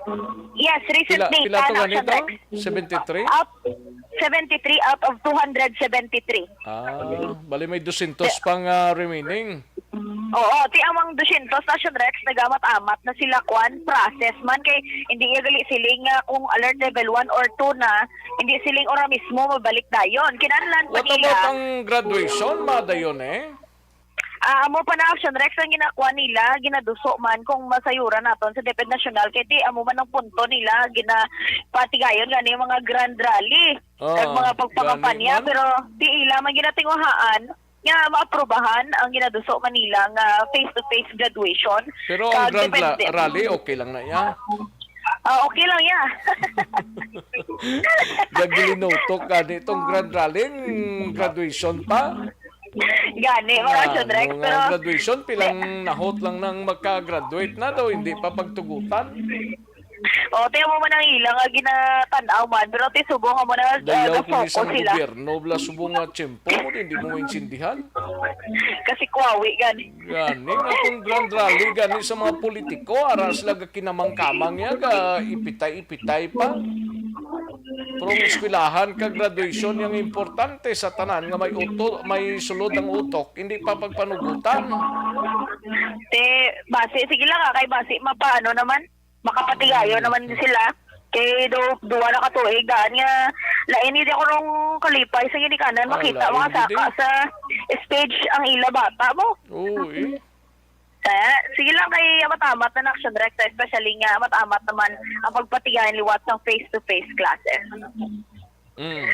Yes, recent data na Action Rex. Pila, pila to ganito? Seventy-three? Out, seventy-three out of two hundred seventy-three. Ah, bali may dosyentos pang, ah, remaining. Oo, ti amang dosyentos Action Rex, nagamat-amat na sila, kwan, process man kay hindi iya gali siling nga kung alert level one or two na, hindi siling ora mismo mabalik dayon. Kinahanglan pa nila. What about ang graduation, madayon eh? Ah, amo pa na Action Rex ang ginakuha nila, ginaduso man kung masayuran naton sa DepEd National, kay ti amo man ang punto nila, ginapatigayon gani yung mga grand rally, oh, kag mga pagpangapanya, gani man. Pero ti ila man ginatinguhaan nga maaprubahan ang ginaduso man nila nga face-to-face graduation. Pero ang kag grand la-, depende. Rally, okay lang na iya? Ah, okay lang iya. Naglinutok gani itong grand rally, graduation pa. Gani, mga Action Rex, ano nga pero graduation, pilang nahot lang nang maka-graduate na daw, hindi pa pagtugutan. O, ti amo man ang ila nga ginatan-aw man, pero ti subong amo na, ah, dayaw kini sa gobyerno, sila. Bala subong nga tiyempo mo, hindi mo maintindihan. Kasi kwawi gani. Gani, nga kung grand rally gani sa mga politiko, ara sila gakinamang-kamang niya, ga ipitay-ipitay pa. Pero ang eskwelahan kag graduation yang importante sa tanan nga may uto-, may sulod ang utok, hindi pa pagpanugutan. Te, basi, sige lang, ah, kay basi mapaano naman, makapatigayon naman sila. Kay do, duwa na ka tuig daan nga lain, hindi ako nung kalipay sa ginikanan, ah, makita lain, mga saka sa stage ang ila bata mo. Oo, eh. Kaya, sige lang kay amat-amat na Action Rex, especially nga amat-amat naman ang pagpatigayon liwat sang face-to-face classes. Mm.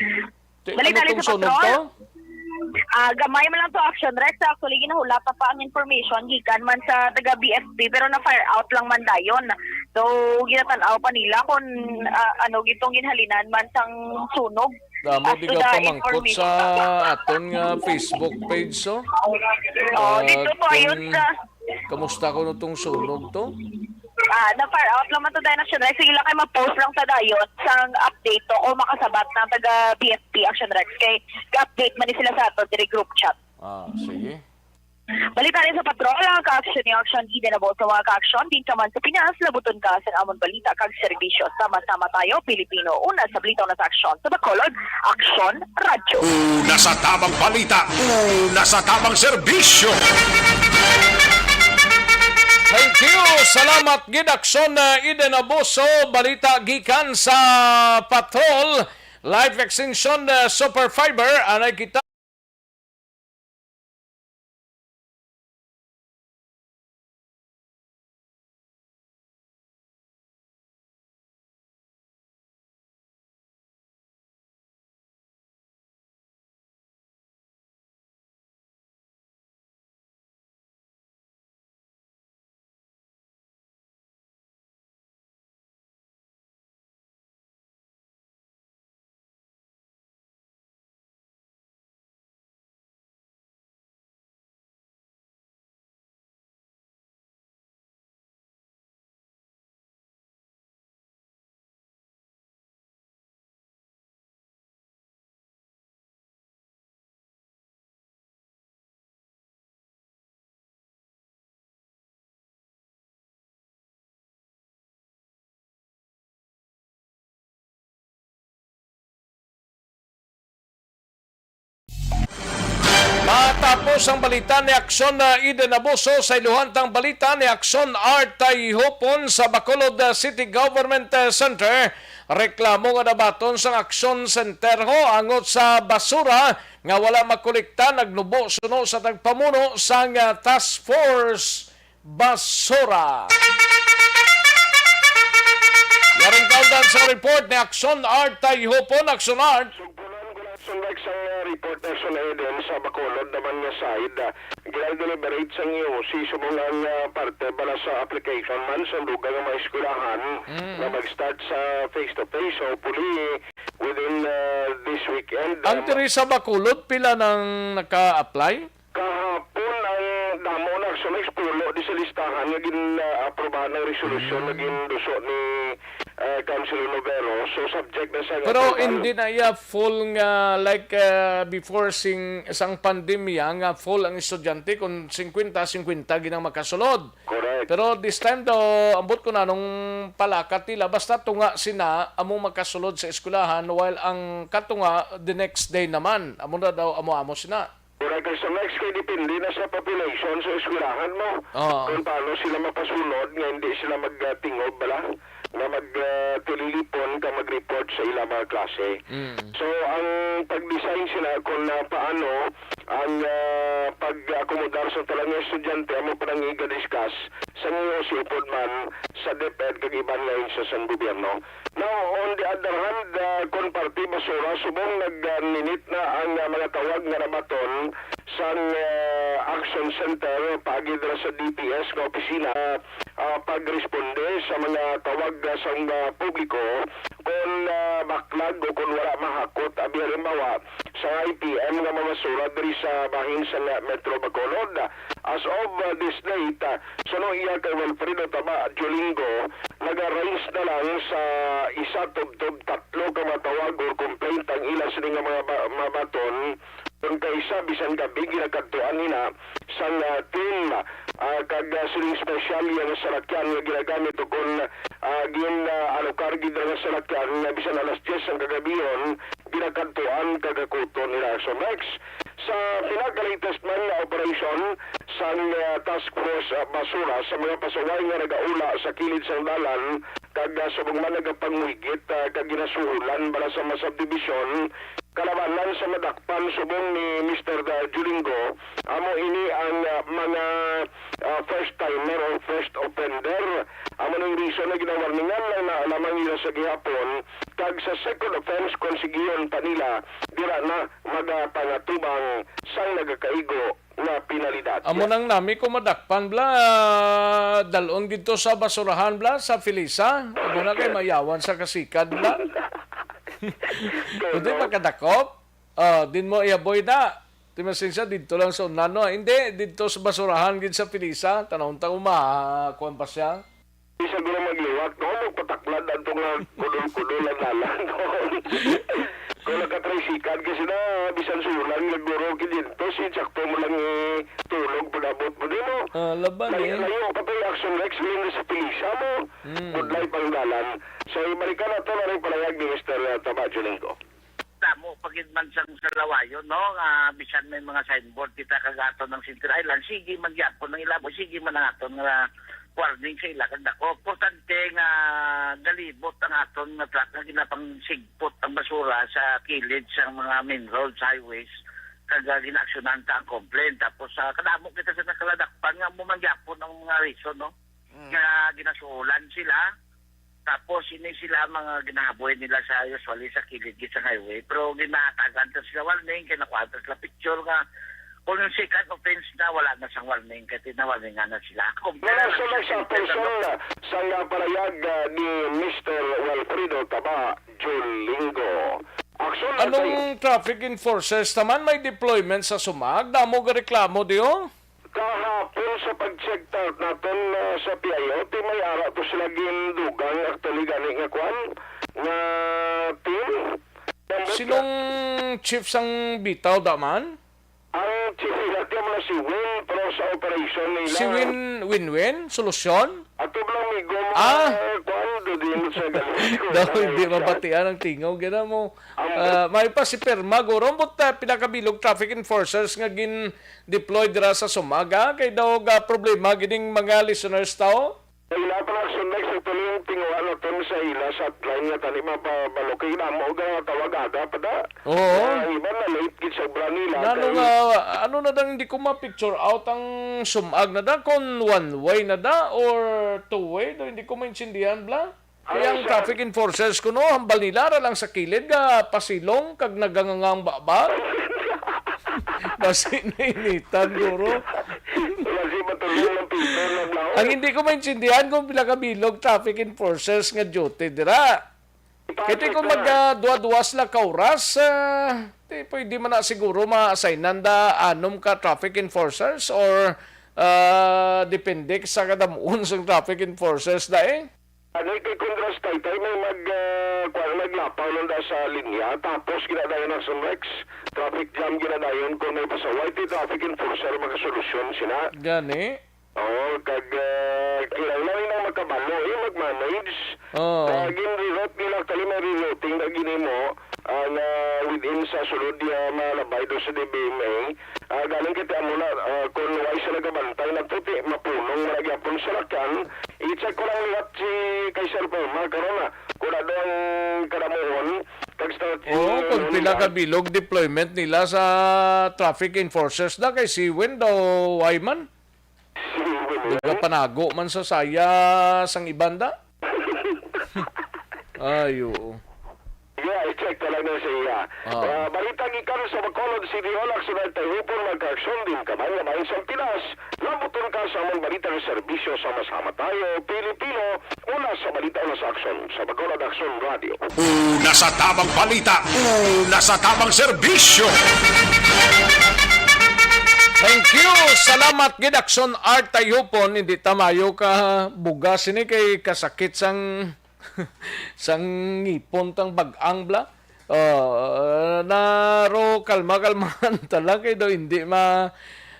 Ti-, balita ano tong sa sunog Patrol? To? Ah, gamay man lang to, Action Rex. Actually, ginahulata pa ang information gikan man sa taga B F P, pero na-fire out lang man dayon. So, ginatan-aw pa nila kung, ah, ano gitong ginhalinan man sang sunog. Damo di ka pamangkot sa aton nga Facebook page, so? Oh, ah, dito po, ayun sa Kamusta ko no tong sunog to? Ah, na-fire out lang man to, Dynasty Rex. Sige lang kay ma-post lang sa dayon sang update to kung makasabat ng taga B F P Action Rex. Kay ga-update man ni sila sa ato diri group chat. Ah, sige. Balita rin sa Patrol, ang kaaksyon ni Aksyon Eden Abuso. Mga kaaksyon, din ka man sa Pinas, labuton ka sa amon balita kag serbisyo. Sama-sama tayo, Pilipino. Una sa balita, una sa aksyon. Sa Bacolod, Aksyon Radyo. Una sa tabang balita, una sa tabang serbisyo. Thank you. Salamat gid, Aksyon, uh, Eden Abuso. Balita gikan sa Patrol. Life Extension, uh, Super Fiber. Anay kita. Matapos ang balita ni Aksyon, uh, Eden Abuso, sa iluhantang balita ni Aksyon Art Tayhupon sa Bacolod, uh, City Government, uh, Center. Reklamo nga nabaton sang Aksyon Center ho angot sa basura nga wala makolekta, nagnubo suno sa tagpamuno sang, uh, Task Force Basura. Yaring kaundan sa report ni Aksyon Art Tayhupon. Aksyon Art. Sugpunan ko lang sa next ang, uh, report ni Aksyon Eden sa Bacolod naman nga side. Uh, gina-deliberate sang E O C subong ang, uh, parte bala sa application man sa dugang nga mga eskwelahan Mm. nga mag-start sa face-to-face, hopefully within, uh, this weekend. Ang Uh, diri sa Bacolod, pila nang naka-apply? Kahapon ang damo na sa next pulo di sa listahan nga gin-aprobahan ang resolusyon nga Mm. ginduso ni, eh, Councilor Lovero. So, subject na sa Pero approval. Hindi na iya full nga, like, eh, before sing, sang pandemya nga full ang estudyante kung singkwenta singkwenta gid ang makasulod. Correct. Pero this time daw, ambot ko na nung palakat nila, basta tunga sina among makasulod sa eskwelahan, while ang katunga the next day naman. Amo na daw, amo-amo sina. Correct. Kay sa next, kay depende na sa population sa eskwelahan mo. Oo. Kung paano sila mapasunod nga hindi sila magtingob bala, nga mag, ah, tililipon ka mag-report sa ilang mga klase. Mm. So, ang pag-design sila kung, ah, paano ang, ah, pag-akomodar sa tanan nga estudyante, amo pa nang iga-discuss sa ngayon si upod man sa DepEd kag iban nga ahensya sang gobyerno. Now, on the other hand, uh, kon parte basura, subong nagninit na ang, uh, mga tawag nga nabaton sang, uh, Action Center paagi dira sa D P S nga opisina, uh, pagresponde sa mga tawag, uh, sang, uh, publiko kon, uh, baklag o kon wala mahakot. Abi, halimbawa, sa I P M nga mga basura diri sa bahin sa, uh, Metro Bacolod. As of, uh, this date, uh, suno iya kay Wilfredo Taba Jolingo, nag-arrange na lang sa isa tubtob tatlo ka mga tawag or complaint ang ila sini nga mga ba-, mabaton. Kung kaisa, bisan gabi, ginakadtuan nila sang, ah, team, ah, kag, ah, sining special iya nga salakyan nga ginagamit o kon, ah, gin, ah, alokar gid nga salakyan nga bisan alas diyes ang kagabihon, ginakadtuan kag hakuton nila. So, next, sa pinaka-latest man nga operasyon sang, ah, Task Force, ah, Basura sa mga pasaway nga nagaula sa kilid sang dalan kag, ah, subong man nagapanguygit, ah, kag ginasuhulan bala sa mga subdivision, kalabanan sa madakpan subong ni Mister Da-, Julingo, amo ini ang, ah, mga, ah, first timer o first offender. Amo ning reason nga ginawarningan lang na lamang nila sa gihapon, kag sa second offense, kon sigiyon pa nila, dira na magapangatubang sang nagakaigo nga penalidad. Amo nang nami ko madakpan, bla, dalon gid to sa basurahan, bla, sa Felisa. Amo na kay mayawan sa kasikad, bla. Kundi makadakop, ah, din mo i-avoid na. Ti masensya, didto lang sa unan, no? Hindi, didto sa basurahan gid sa Felisa. Tanawon ta kung ma-, kuwan pa siya. Di siguro magliwat, no? Magpataklad adto nga kudol-kudol ang dalan, no? Kung naka-tricycle ka sila, bisan sulan nga guro, kinyentos, eh, sakto mo lang itulog pag-abot mo din, no? Ah, laban, eh. Layo-layo pa to, yung Action Rex, yun sa Pilisa mo. Mm. Budlay pang dalan. So, ibalikan nato na rin palayag ni Mister Taba, Julingo. Damo pa gid man sang salawayon, no? Ah, bisan may mga signboard kita kag aton ang Center Island, sige man gyapon ang ilabo, sige man ang aton nga warning sa ila kag dako. Importante nga galibot ang aton nga truck nga ginapangsigpot ang basura sa kilid sang mga main roads, highways, kag, ah, ginaaksyonan ta ang complaint. Tapos, ah, kadamo kita sa nakaladakpan nga amo man gyapon ang mga reason, no? Mm. Nga ginasuhulan sila. Tapos, ini sila mga ginahaboy nila sa, usually, sa kilid gid sa highway. Pero ginatagan ta sila warning, kay nakuha ta sila picture nga kung yung second offense na, wala na sang warning, kay tinawarningan na sila. Compare Wala na sila sa sa person, no? Sa nga palayag, ah, ni Mister Walfredo Taba Julingo. Aksyon na Anong tayo. Traffic enforcers naman may deployment sa Sumag? Damo ga reklamo diyo? Kahapon sa pag-check out naton, ah, sa P I O, ti may ara to sila gindugang actually gani nga kwan, nga team. Nambot Sinong chief sang bitaw da man? Ang chief nila, ti mo na si Win, pero sa operation nila. Si Win, Win-Win? Solusyon? Ato ba lang, migo, mga Ah! kwan, do di mo sa galing. Daw hindi mabatian ang tingaw. Gina mo. Ang Ah, may pa si Perma, guro. Ambot, ah, pinakabilog traffic enforcers nga gin-deploy dira sa Sumaga. Kay daw ga problema gining mga listeners tao. Ay, na pala, so next, ito na yung tinguan natin sa ila sa hotline nga tani mapabalo. Kay namo ga tawag aga pa da. Oo. Ah, iba na late gid sobra nila. Nano Kay nga, ano na dang hindi ko ma-picture out ang Sumag na da, kung one way na da or two way, do hindi ko maintindihan, bla? Kaya ang Ay, sa traffic enforcers kuno, hambal nila ra lang sa kilid nga pasilong kag nagangangang baba. Basi nainitan, guro. Wala si matulog ng pito na blaon. Ang hindi ko maintindihan kung pila ka bilog traffic enforcers nga duty dira. Ipasok Kaya kung na. mag, ah, duwa-duwa sila ka oras, ah, di pwede man na siguro ma-assignan da anom ka traffic enforcers or, ah, depende sa kadamuon sang traffic enforcers da eh. Ano kay Kondras Taytay may mag, ah, kuwan, maglapaw lang da sa linya, tapos ginadayon ang Sunrex, traffic jam ginadayon kung may pasaway, ti traffic enforcer makasolusyon sila. Gani? Oo, kag, ah, kinahanglan nang makabalo, eh, mag-manage. Oo. Ah, gin-reroute nila, actually, may rerouting na ginimo, ah, na within sa sulod niya malabay do sa D B M A. Ah, galing kay amo na, ah, kung wala siya nagabantay, nagputi, mapunong, malagyapon sa lakyan. I-check ko lang liwat si kay Sir Puma, karon na, kung ano ang kadamuhon, kag start Oo, in-, kung ano pila nila. ka bilog deployment nila sa traffic enforcers na kay si Win daw, Wyman? Duga panago man sa saya sang ibanda. Ay, oo. Yeah, i-check talaga sa iya. Oo. Ah, balita gikan sa Bacolod City Hall, aksyon ang tayupon, magkaaksyon din kamay nga bahin sa Pinas. Labuton ka sa among balita nga serbisyo, sama-sama tayo, Pilipino. Una sa balita, una sa aksyon, sa Bacolod Aksyon Radio. Una sa tabang balita, una sa tabang serbisyo. Thank you. Salamat gid, Aksyon Art Tayupon. Hindi ta maayo ka bugas ini kay kasakit sang, sang ngipon tang bag-ang bla. Oh, naro, kalma, kalmahan ta lang kay daw hindi ma-,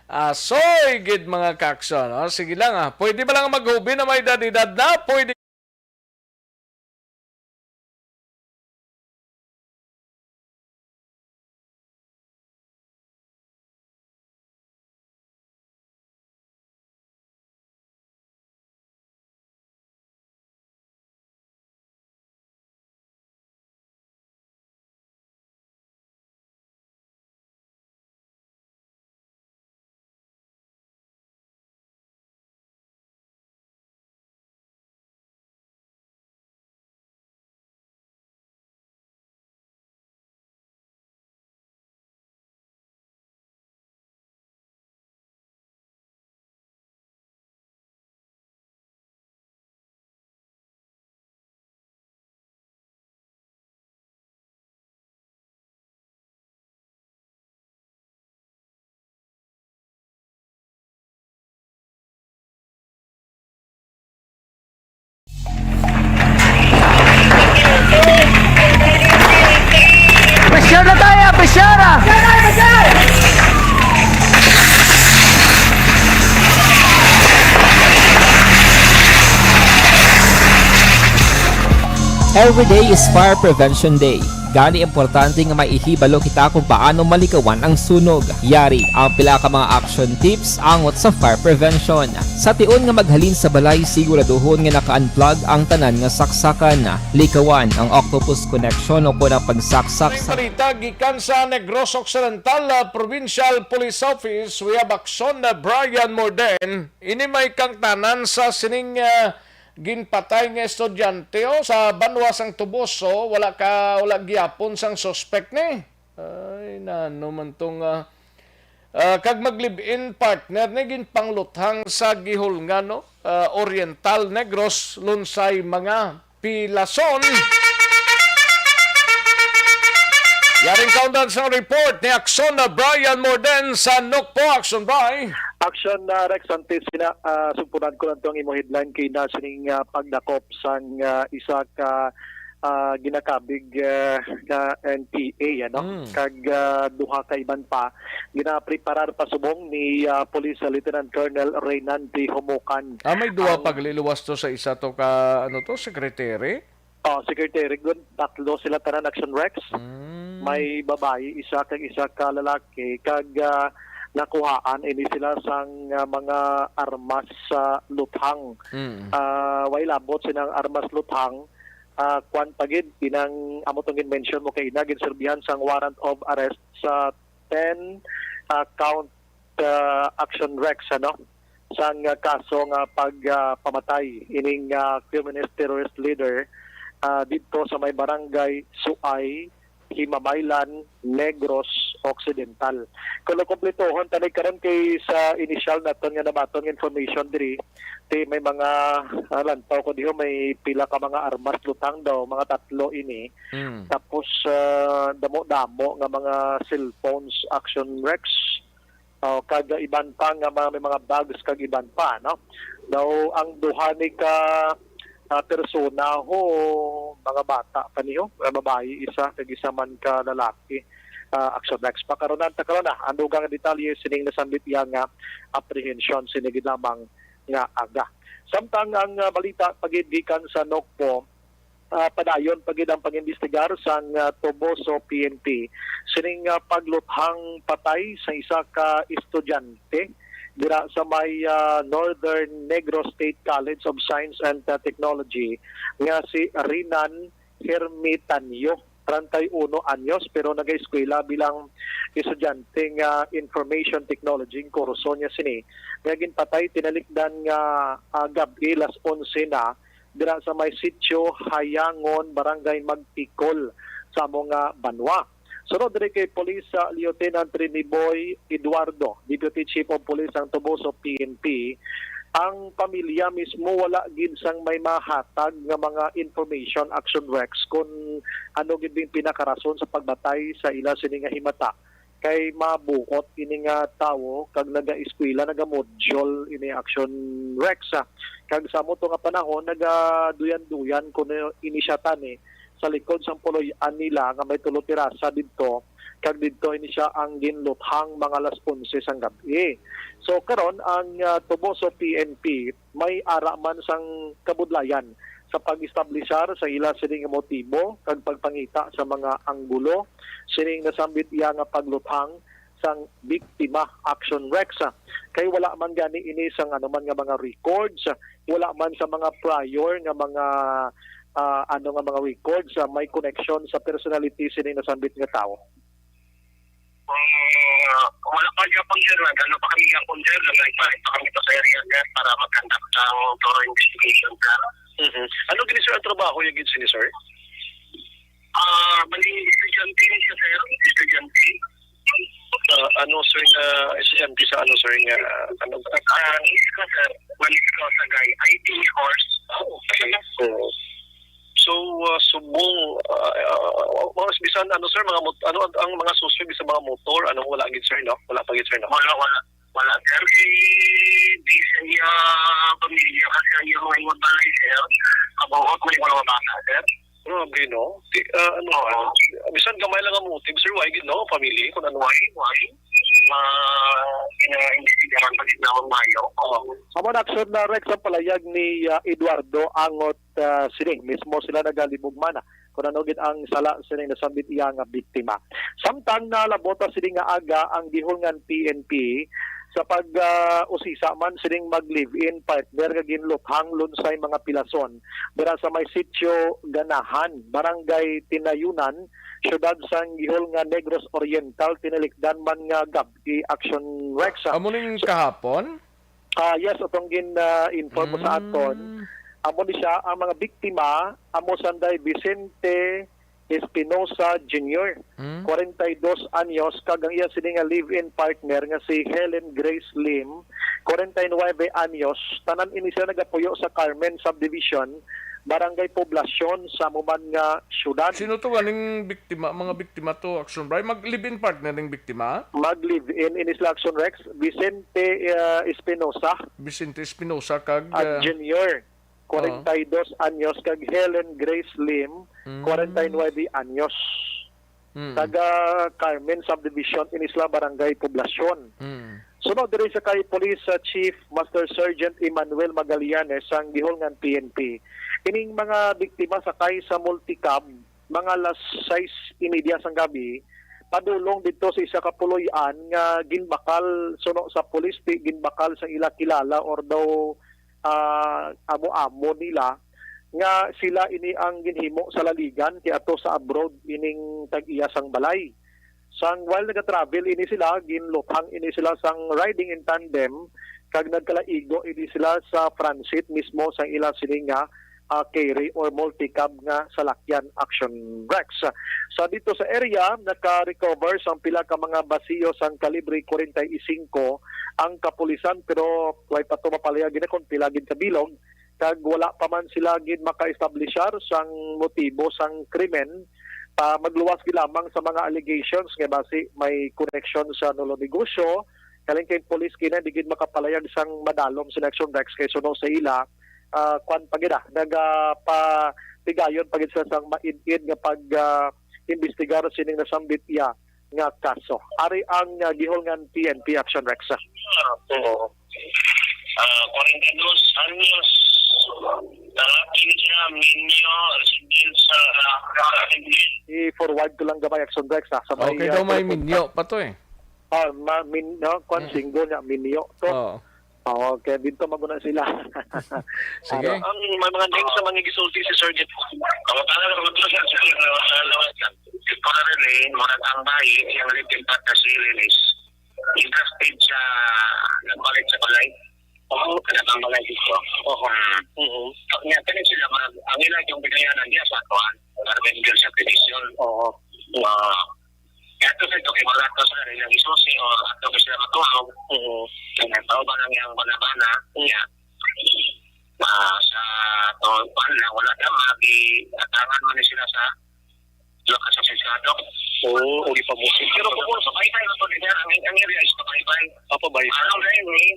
asoy gid, mga kaksyon. Oh, sige lang, ah. Pwede ba lang maghubi na may edad-edad na? Pwede. Every day is Fire Prevention Day. Gani, importante nga may ihibalo kita kung paano malikawan ang sunog. Yari ang pila ka mga action tips angot sa fire prevention. Sa tion nga maghalin sa balay, siguraduhon nga naka-unplug ang tanan nga saksakan. Likawan ang octopus connection o kon ang pagsaksak sa Balita gikan sa Negros Occidental, uh, Provincial Police Office. We have Action, uh, Brian Morden. Ini may kangtanan sa sining, uh, ginpatay nga estudyante, oh, sa banwa sang Toboso, wala ka, wala gihapon sang suspect ni. Ay, nano man tong, ah, ah, kag mag-live-in partner ni ginpangluthang sa Gihulngan, no? Ah, Oriental, Negros, Lunsay, mga Pilason. Yaring kaundan sang report ni Action na Brian Morden sa Nokpo. Action, Bri. Action na Rex, antes sina, ah, sugpunan ko lang tong imo headline kay na sining, ah, pagdakop sang, ah, isa ka, ah, ginakabig, ah, nga N P A, ano? Mm. Kag, ah, duha ka iban pa ginapreparar pa subong ni, ah, Police Lieutenant Colonel Reynante Humukan. Ah, may duha Ang pa gali luwas to sa isa to ka, ano to, secretary? Oh, secretary, good. Tatlo sila tanan, Action Rex. Mm. May babayi isa kag isa ka lalaki kag, ah, nakuhaan ini sila sang, ah, mga armas sa luthang. Mm. Ah, way labot sinang armas luthang. Ah, kwan pa gid, inang amo tong gin-mention mo kay ina, ginserbihan sang warrant of arrest sa ten, ah, count, ah, Action Rex, ano, sang, ah, kaso nga pag, ah, pamatay ining, ah, communist terrorist leader, ah, didto sa may barangay Suay, Himamaylan, Negros Occidental. Kung kompletuhon tani karon kay sa initial naton nga nabaton nga information diri, ti may mga, ah, lantaw ko diho, may pila ka mga armas lutang daw, mga tatlo ini. Mm. Tapos, ah, damo-damo nga mga cellphones, Action Rex. Oh, kag iban pa nga mga, may mga bags kag iban pa, no? Daw ang duha ni ka, ah, persona ho, mga bata pa niyo, mga babayi isa kag isa man ka lalaki, ah, Action Rex. Pakaronan ta karon na ang dugang detalye sining nasambit iya nga apprehension sini gid lamang nga aga. Samtang ang, ah, balita pa gid gikan sa Nokpo, ah, padayon pa gid ang pag-imbestigar sang, ah, Toboso P N P sining, ah, pagluthang patay sa isa ka estudyante dira sa may, ah, Northern Negros State College of Science and, ah, Technology nga si Rinan Hermitanio, treinta y uno anyos, pero nagaeskwela bilang estudyante nga Information Technology ang kurso niya sini, nga ginpatay tinalikdan nga, ah, gab-i, las onse na, dira sa may Sitio Hayangon, Barangay Magtikol, sa amo nga banwa. Sunod diri kay Police, ah, Lieutenant Riniboy Eduardo, Deputy Chief of Police ang Toboso P N P, ang pamilya mismo wala gid sang may mahatag nga mga information, Action Rex, kun ano gid ang pinakarason sa pagmatay sa ila sini nga himata. Kay mabuot ini nga tawo kag nagaeskwela, nagamodule ini, Action Rex, ah. Kag sa amo to nga panahon, nagaduyan-duyan kuno ini siya tani sa likod sang puloy-an nila nga may tulo pirasa didto, kag didto ini siya ang ginluthang mga alas onse sang gab-i. So, karon ang, ah, Toboso P N P may ara man sang kabudlayan sa pag-establisar sa ila sining motibo kag pagpangita sa mga anggulo sining nasambit iya nga pagluthang sang biktima, Action Rex. Kay wala man gani ini sang ano man nga mga records, wala man sa mga prior nga mga, ah, ano nga mga records, ah, may connection sa personality sining nasambit nga tawo. Ah, wala pa gyapon, sir. Nag-ano pa kami gyapon, sir. Nag-balik pa kami sa area, sir, para mag-conduct ng thorough investigation, sir. Mhm. Ano gini, sir, ang trabaho niya gid sini, sir? Ah, bali, estudyante ni siya, sir. Estudyante. Ah, ano, sir, nga estudyante sa ano, sir, nga, ano ba? Ah, Manisco, sir. Manisco, Sagay. I T course. Ah, okay. Oo. So, ah, subong, ah, ah, mga bisan, ano, sir, mga mot-, ano, ang, ang mga suspect sa mga motor, ano, wala gid, sir, no? Wala pa gid, sir, no? Wala, wala. Wala, sir. Kay di sa iya pamilya, kasi ang iyang mga balay, sir, kabuhot may mga bata, sir. Grabe, no? Di, ah, ano, Oo. Bisan gamay lang ang motive, sir, why gid, no? Family, kung ano. Why, why? Ma-, ina-investigaran pa gid naman mayo. Oo. Amo na, Action na, Rex, ang palayag ni, ah, Eduardo Angot ah, sini mismo sila nagalimugma na kung ano gid ang sala sining nasambit iya nga biktima. Samtang nalabota sini nga aga ang Guihulngan P N P sa pag, ah, usisa man sining mag-live-in partner nga ginluthang lunsay mga pilason dira sa may Sitio Ganahan, Barangay Tinayunan, siyudad sang Guihulngan, Negros Oriental, tinilikdan man nga gab-i, Action Rex. Amo ning So, kahapon? Ah, yes, atong gin, ah, inform mo sa aton. Mm. Amo ni siya, ang mga biktima, amo sanday Vicente Espinosa Junior, Mm. kwarenta y dos anyos, kag ang iya sini nga live-in partner nga si Helen Grace Lim, kwarenta y nuebe anyos. Tanan ini sila nagapuyo sa Carmen Subdivision, Barangay Poblacion, sa amo man nga siyudad. Sino to ganing biktima? Mga biktima to, Action Bry? Mag-live-in partner ning biktima? Mag-live-in ini sila, Action Rex, Vicente, ah, Espinosa Vicente Espinosa kag, at ah, Junior, Oo. kwarenta y dos anyos, kag Helen Grace Lim, Mm. kwarenta y nuebe anyos. Mm. Taga Carmen Subdivision, ini sila Barangay Poblacion. Mm. Sunod diri sa kay Police, ah, Chief Master Sergeant Emmanuel Magallanes sang Guihulngan P N P. Ining mga biktima sakay sa multicab, mga alas sais y media sang gabi, padulong didto sa isa ka puloy-an nga ginbakal, suno sa pulis, ti ginbakal sa ila kilala or daw, ah, amo-amo nila nga sila ini ang ginhimo sa laligan kay ato sa abroad ining tag-iya sang balay. Sang while nagatravel ini sila, ginluthang ini sila sang riding in tandem, kag nagkalaigo ini sila sa front seat mismo sang ila sini nga, ah, carry or multicab nga salakyan, Action Rex. Sa dito sa area, naka-recover sang pila ka mga basiyo sang kalibre kwarenta y singko ang kapulisan, pero way pa to mapalaya gid kon pila gid ka bilog, kag wala pa man sila gid maka-establishar sang motibo sang krimen. Pa, magluwas gid lamang sa mga allegations nga basi may koneksyon sa nulo negosyo. Kaling kay police kina di gid makapalayag sang madalom sa Action Rex kay suno sa ila, ah, kwan pa gid, ah, nagapatigayon pa gid sila sang maid-id nga pag, ah, imbestigar sining nasambit iya nga kaso. Ari ang, ah, Guihulngan P N P, Action Rex. Oo. Ah, kwarenta y dos anyos. Lalaki ni siya, minyo, resident sa, ah, I-forward ko lang gamay, Action Rex, ah, sa may, Okay ah, daw, may telephone minyo pa to eh. Ah, ma-, min-, no? Kwan, Mm. single nga, minyo to. Oo. Oo, kaya dito maguna sila. Sige. Ano, ang may mga names sa mga gisulti si Sir Jeff. Ang mga pangalan ng mga sa, sa, sa, sa, sa, sa, Currently, murag ang bayi, iyang live-in partner si Helen is interested sa nagpalit sa balay. Oo, nagpalit sa balay dito. Oo. Hmm. Mhm. Nya, kani sila, murag, ang ila yung binayanan niya sa kuan, Carmen Girls Subdivision. Oo. Nga, kaya to sa ito, kay wala to sa ilang isusi o ato ba sila matuhaw. Mhm. Kaya nagtao ba lang yung bana-bana, niya, ah, sa to, wala, wala na, magi-, atangan man ni sila sa Wala ka sa sisado. Oo, uli pa mo. Pero kung sa baybay na to, sir, ang, ang area is pabaybay. Ah, pabaybay. Ano na yun, eh?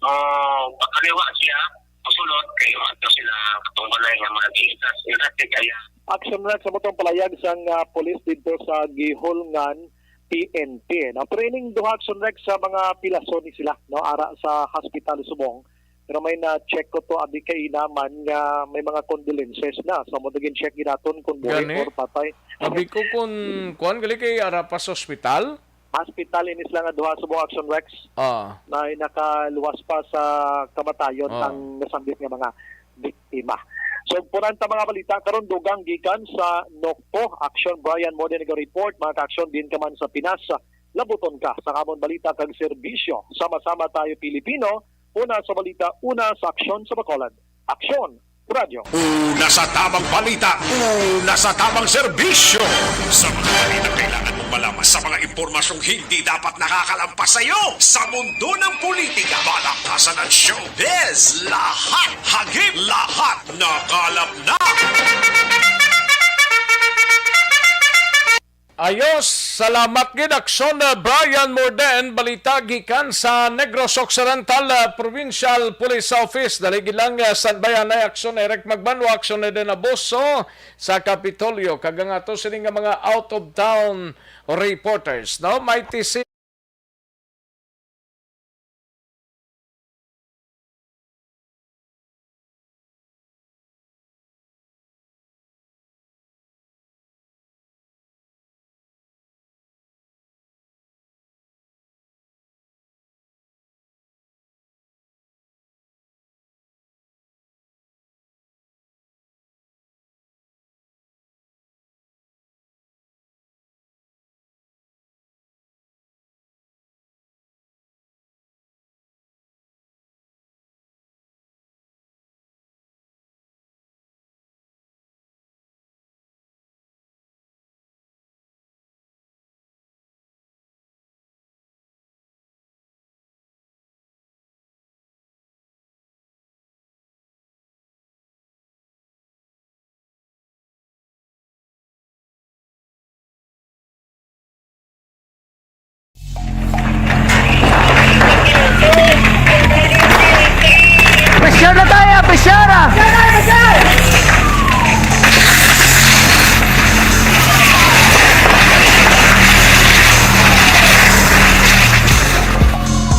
Ah, pakaliwa siya, pasulod, kayo, ato sila, katong balay nga mga gitas, iras kay kaya. Action Rex, sa motong palayag sang, ah, pulis dito sa Guihulngan P N P. No? Pero ining duha, Action Rex, sa mga pilason ni sila, no? Ara sa hospital subong. Pero may na-check ko to, abi, kay naman nga may mga condolences na. So, mo gin-check ginaton kung buhay Gani? or patay. Abi ko kung kuan, gali kay ara pa sa ospital? Hospital ini sila nga duha, subong, Action Rex, Ah. na nakaluwas pa sa kamatayon Ah. ang nasambit nga mga biktima. So, punan ta mga balita karon, dugang gikan sa Nokpo. Action, Brian Morden nag-report, mga ka-action, din ka man sa Pinas. Labuton ka sa amon balita kag serbisyo. Sama-sama tayo, Pilipino. Una sa balita, una sa aksyon sa Bacolod. Aksyon, Radyo. Una sa tamang balita, una sa tamang serbisyo. Sa mga balitang kailangan mong malaman, sa mga impormasyong hindi dapat nakakalampas sa iyo, sa mundo ng politika, balakasan at showbiz, lahat hagip, lahat nakalap na. Ayos, salamat gid, Aksyon, uh, Brian Morden. Balita gikan sa Negros Occidental, uh, Provincial Police Office. Dali gid lang, uh, standby anay, Aksyon, Eric Magbanwa, Aksyon, Eden Abuso sa Kapitolyo. Kag ang ato sini nga mga out of town reporters, no? May T C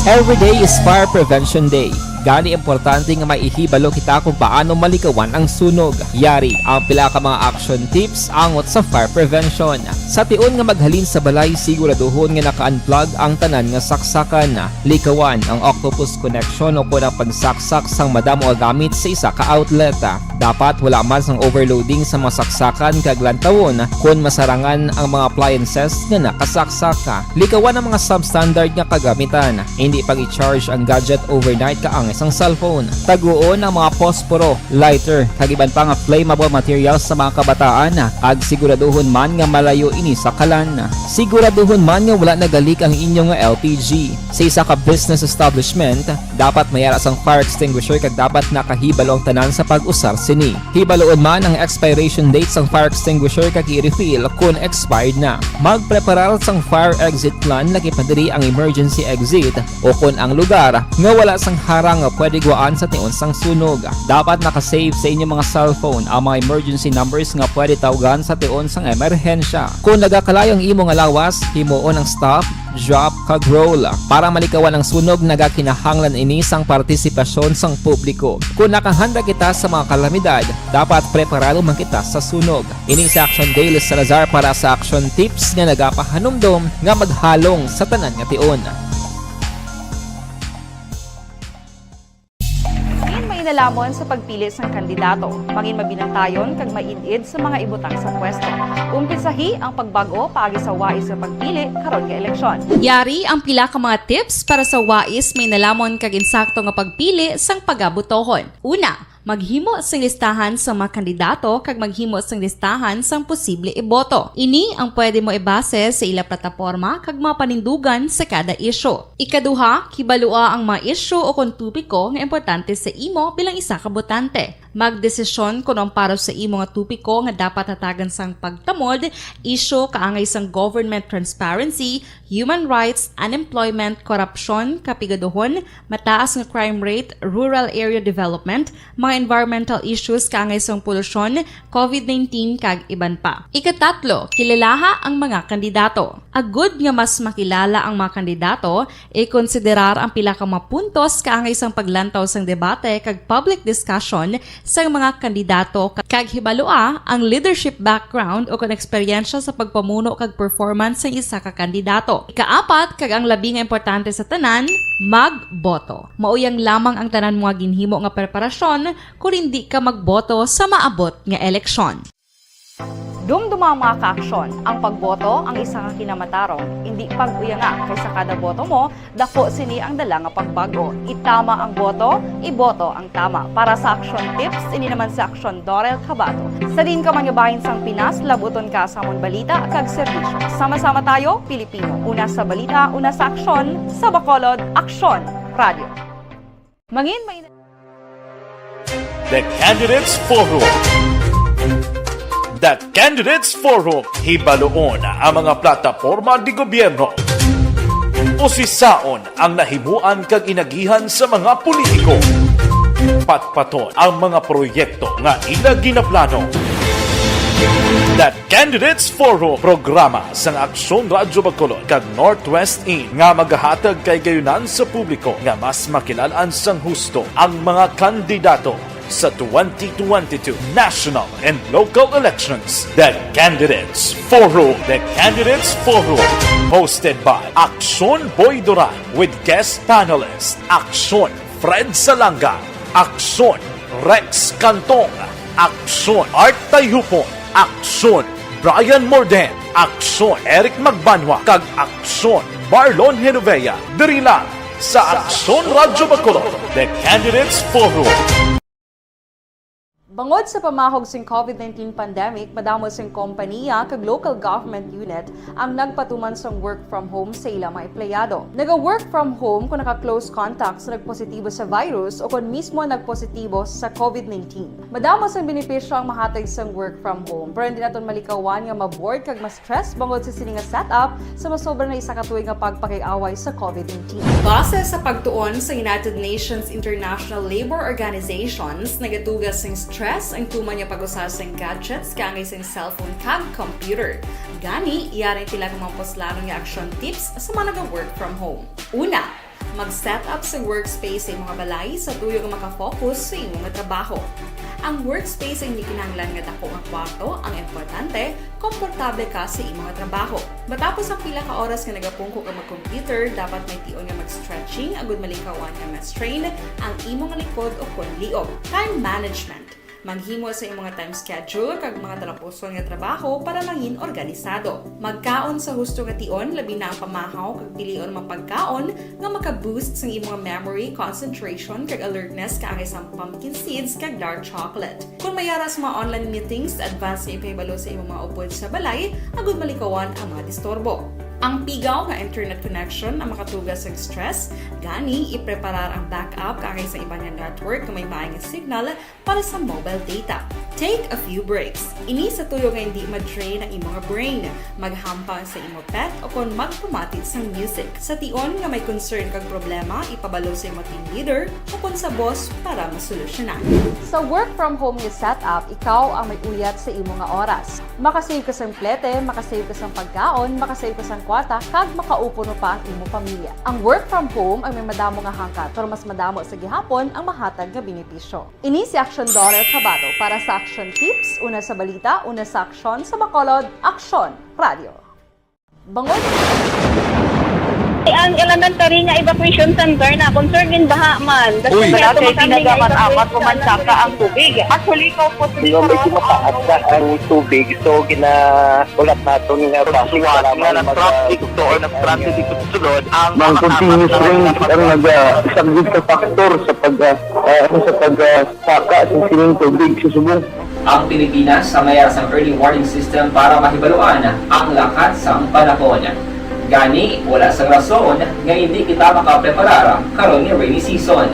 Every day is Fire Prevention Day. Gani, importante nga maihibalo kita kung paano malikawan ang sunog. Yari ang pila ka mga action tips angot sa fire prevention. Sa tion nga maghalin sa balay, siguraduhon nga naka-unplug ang tanan nga saksakan. Likawan ang octopus connection o kon ang pagsaksak sang madamo nga gamit sa isa ka outlet. Dapat wala man sang overloading sa mga saksakan kag lantawon kon masarangan ang mga appliances nga nakasaksak. Likawan ang mga substandard nga kagamitan. Indi pag-i-charge ang gadget overnight kaangay sang cellphone. Taguon ang mga posporo, lighter, kag iban pa nga flammable materials sa mga kabataan, kag siguraduhon man nga malayo ini sa kalan. Siguraduhon man nga wala nagalik ang inyo nga L P G. Sa isa ka business establishment, dapat may ara sang fire extinguisher kag dapat nakahibalo ang tanan sa pag-usar sini. Hibaloon man ang expiration date sang fire extinguisher kag i-refill kon expired na. Magpreparar sang fire exit plan, laki pa diri ang emergency exit, o kon ang lugar nga wala sang harang nga pwede gwaan sa tion sang sunog. Dapat naka-save sa inyong mga cellphone ang mga emergency numbers nga pwede tawgan sa tion sang emerhensya. Kon nagakalayo ang imo nga lawas, himuon ang stop, drop, kag roll. Para malikawan ang sunog, nagakinahanglan ini sang partisipasyon sang publiko. Kon nakahanda kita sa mga kalamidad, dapat preparado man kita sa sunog. Ini si Action Dale Salazar para sa Action Tips nga nagapahanumdom nga maghalong sa tanan nga tion. Mangin mainalamon sa pagpili sang kandidato. Mangin mabinantayon kag maid-id sa mga ibutang sa pwesto. Umpisahi ang pagbag-o paagi sa wais nga pagpili karon nga eleksyon. Yari ang pila ka mga tips para sa wais, mainalamon kag insakto nga pagpili sang pagabotohon. Una, maghimo sing listahan sa mga kandidato kag maghimo sing listahan sang posible iboto. Ini ang pwede mo ibase sa ila plataporma kag mga panindugan sa kada isyu. Ikaduha, kibalua ang mga isyu o kon topiko nga importante sa imo bilang isa ka botante. Magdesisyon kon ang para sa imo nga topiko nga dapat hatagan sang pagtamod, isyu kaangay sang government transparency, human rights, unemployment, korupsyon, kapigaduhon, mataas nga crime rate, rural area development, mga environmental issues kaangay sang polusyon, covid nineteen, kag iban pa. Ikatatlo, kilalaha ang mga kandidato. Agud nga mas makilala ang mga kandidato, ikonsiderar ang pila ka mga puntos kaangay sang paglantaw sang debate kag public discussion sang mga kandidato, kag hibalua ang leadership background o kon eksperyensya sa pagpamuno kag performance sang isa ka kandidato. Ikaapat, kag ang labi nga importante sa tanan, magboto. Mao yang lamang ang tanan mo nga ginhimo nga preparasyon kon indi ka magboto sa maabot nga eleksyon. Dumduma ang mga kaaksyon. Ang pagboto ang isa ka kinamatarong. Indi pag-uyanga, kay sa kada boto mo, daku sini ang dala nga pagbag-o. Itama ang boto, iboto ang tama. Para sa Action Tips, ini naman si Action Dorel Cabato. Sa diin ka man nga bahin sang Pinas, labuton ka sa amon balita kag serbisyo. Sama-sama tayo, Pilipino. Una sa balita, una sa aksyon, sa Bacolod, Aksyon Radio. Mangin may The Candidates Forum. The Candidates Forum. Hibaluon ang mga plataporma di gobyerno. Usisaon ang nahimuan kag inagihan sa mga politiko. Patpaton ang mga proyekto nga ila ginaplano. The Candidates Forum, programa sang Aksyon Radyo Bacolod kag Northwest In nga magahatag kahigayonan sa publiko nga mas makilalaan sang husto ang mga kandidato sa twenty twenty-two national and local elections. The Candidates Forum. The Candidates Forum, hosted by Aksyon Boy Duran with guest panelist Aksyon Fred Salanga, Aksyon Rex Cantong, Aksyon Art Tayhupon, Aksyon Brian Morden, Aksyon Eric Magbanwa, kag Aksyon Marlon Genovea, diri lang sa Aksyon Radyo Bacolod, The Candidates Forum. Bangod sa pamahog sing covid nineteen pandemic, madamo sing kompaniya kag local government unit ang nagpatuman sang work from home sa ila mga empleyado. Naga-work from home kon naka-close contact sa nagpositibo sa virus o kon mismo nagpositibo sa covid nineteen. Madamo sang benepisyo ang mahatag sang work from home, pero hindi naton malikawan nga ma-bored kag ma-stress bangod sa sini nga setup sa masobra na isa ka tuig nga pagpakig-away sa covid nineteen. Base sa pagtuon sa United Nations International Labour Organizations, nagadugas sing stress ang tuman nga pag-usa sing gadgets kaangay sing cellphone kag computer. Gani, yari ang pila ka mga puslanon nga action tips sa mga naga-work from home. Una, Mag-set up sa workspace sa imong balay sa tuyo nga makafocus sa imong trabaho. Ang workspace ang hindi kinahanglan nga dako nga kwarto, ang importante, komportable ka sa imong trabaho. Matapos ang pila ka oras nga nagapungko ka mag-computer, dapat may tion nga mag-stretching agud malikawan nga ma-strain ang imong likod o kon liog. Time management. Maghimo sa imong time schedule kag mga talapuson nga trabaho para mangin organisado. Magkaon sa husto nga tion, labi na ang pamahaw kag pilion mga pagkaon nga maka-boost sang imong memory, concentration, kag alertness kaangay sang pumpkin seeds kag dark chocolate. Kung may ara sa mga online meetings, advance nga ipahibalo sa imong mga upod sa balay agud malikawan ang mga disturbo. Ang pigaw nga internet connection ang makatuga sa stress, gani ipreparar ang backup kaangay sa iban nga network nga may maayong signal para sa mobile data. Take a few breaks. Ini sa tuyo nga hindi ma-drain ang imong brain. Maghampang sa imong pet o kon magpamati sang music. Sa tion nga may concern kag problema, ipabalo sa imong team leader o kon sa boss para masolusyonan. Sa work from home nga setup, ikaw ang may uyat sa imo nga oras. Makasave ka sang plete, makasave ka sang pagkaon, makasave ka sang kwarta, kag makaupod pa ang imo pamilya. Ang work from home ang may madamo nga hangkat, pero mas madamo sa gihapon ang mahatag nga benepisyo. Ini si Action Daughter Kabato para sa Action Tips, una sa balita, una sa aksyon, sa Bacolod, Aksyon Radio. Bangod. Ang elementary nga evacuation center na concern in baha man. Uy. Wala kay tinaga man amat ko man saka ang tubig. Actually, ikaw po. Di ba, medyo mataas na ang tubig, so ginahulat naton nga basi nga nag-traffic to or nag-traffic dito sa sulod ang mga continuous rain ang nag-, ah, isang good factor sa pag, ah, ah, ano, sa pag, ah, saka sang sining tubig sa subong. Ang Pilipinas sa mayara sang early warning system para mahibaluan ang lakat sang panahon. Gani, wala sang rason nga hindi kita makapreparar karon nga rainy season.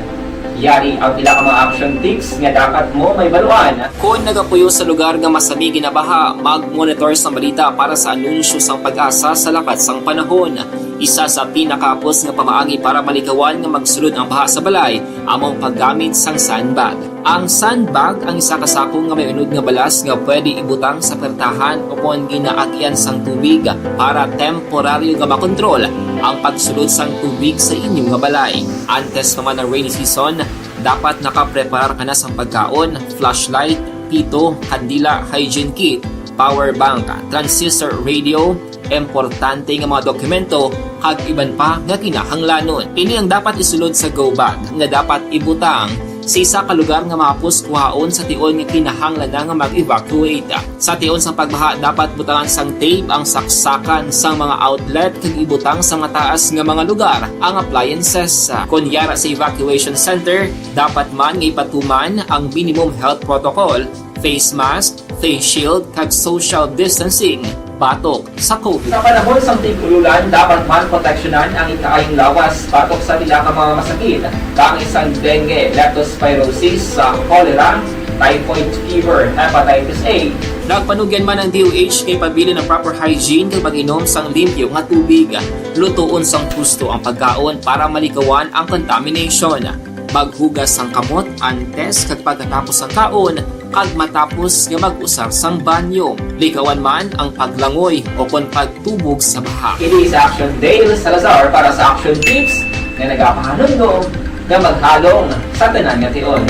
Yari ang pila ka mga action tips nga dapat mo mahibaluan. Kon nagapuyo sa lugar nga masami ginabaha, mag-monitor sang balita para sa anunsyo sang PAGASA sa lakat sang panahon. Isa sa pinakahapos nga pamaagi para malikawan nga magsulod ang baha sa balay amo ang paggamit sang sandbag. Ang sandbag ang isa ka sako nga may unod nga balas nga pwede ibutang sa pertahan o kon ginaagian sang tubig para temporaryo nga makontrol ang pagsulod sang tubig sa inyo nga balay. Antes pa man ang rainy season, dapat nakapreparar ka na sang pagkaon, flashlight, pito, kandila, hygiene kit, power bank, transistor radio, importante nga mga dokumento, kag iban pa nga kinahanglanon. Ini ang dapat isulod sa go bag nga dapat ibutang sa isa ka lugar nga mahapos kuhaon sa tion nga kinahanglan na nga mag-evacuate. Sa tion sang pagbaha, dapat butangan sang tape ang saksakan sang mga outlet kag ibutang sa mataas nga mga lugar ang appliances. Kon yara sa evacuation center, dapat man nga ipatuman ang minimum health protocol, face mask, face shield, kag social distancing batok sa COVID. Sa panahon sang tig-ululan, dapat man proteksyonan ang ikaayong lawas batok sa pila ka mga masakit, kaangay sang dengue, leptospirosis, sa cholera, typhoid fever, hepatitis A. Nagpanugyan man ang D O H nga ipabilin ang proper hygiene kag pag-inom sang limpyo nga tubig. Lutoon sang husto ang pagkaon para malikawan ang contamination. Maghugas sang kamot antes kag pagkatapos sang kaon, kag matapos nga mag-usar sang banyo. Likawan man ang paglangoy o kon pagtubog sa baha. Ini si Action Dale Salazar para sa Action Tips nga nagapahanumdom nga maghalong sa tanan nga tion.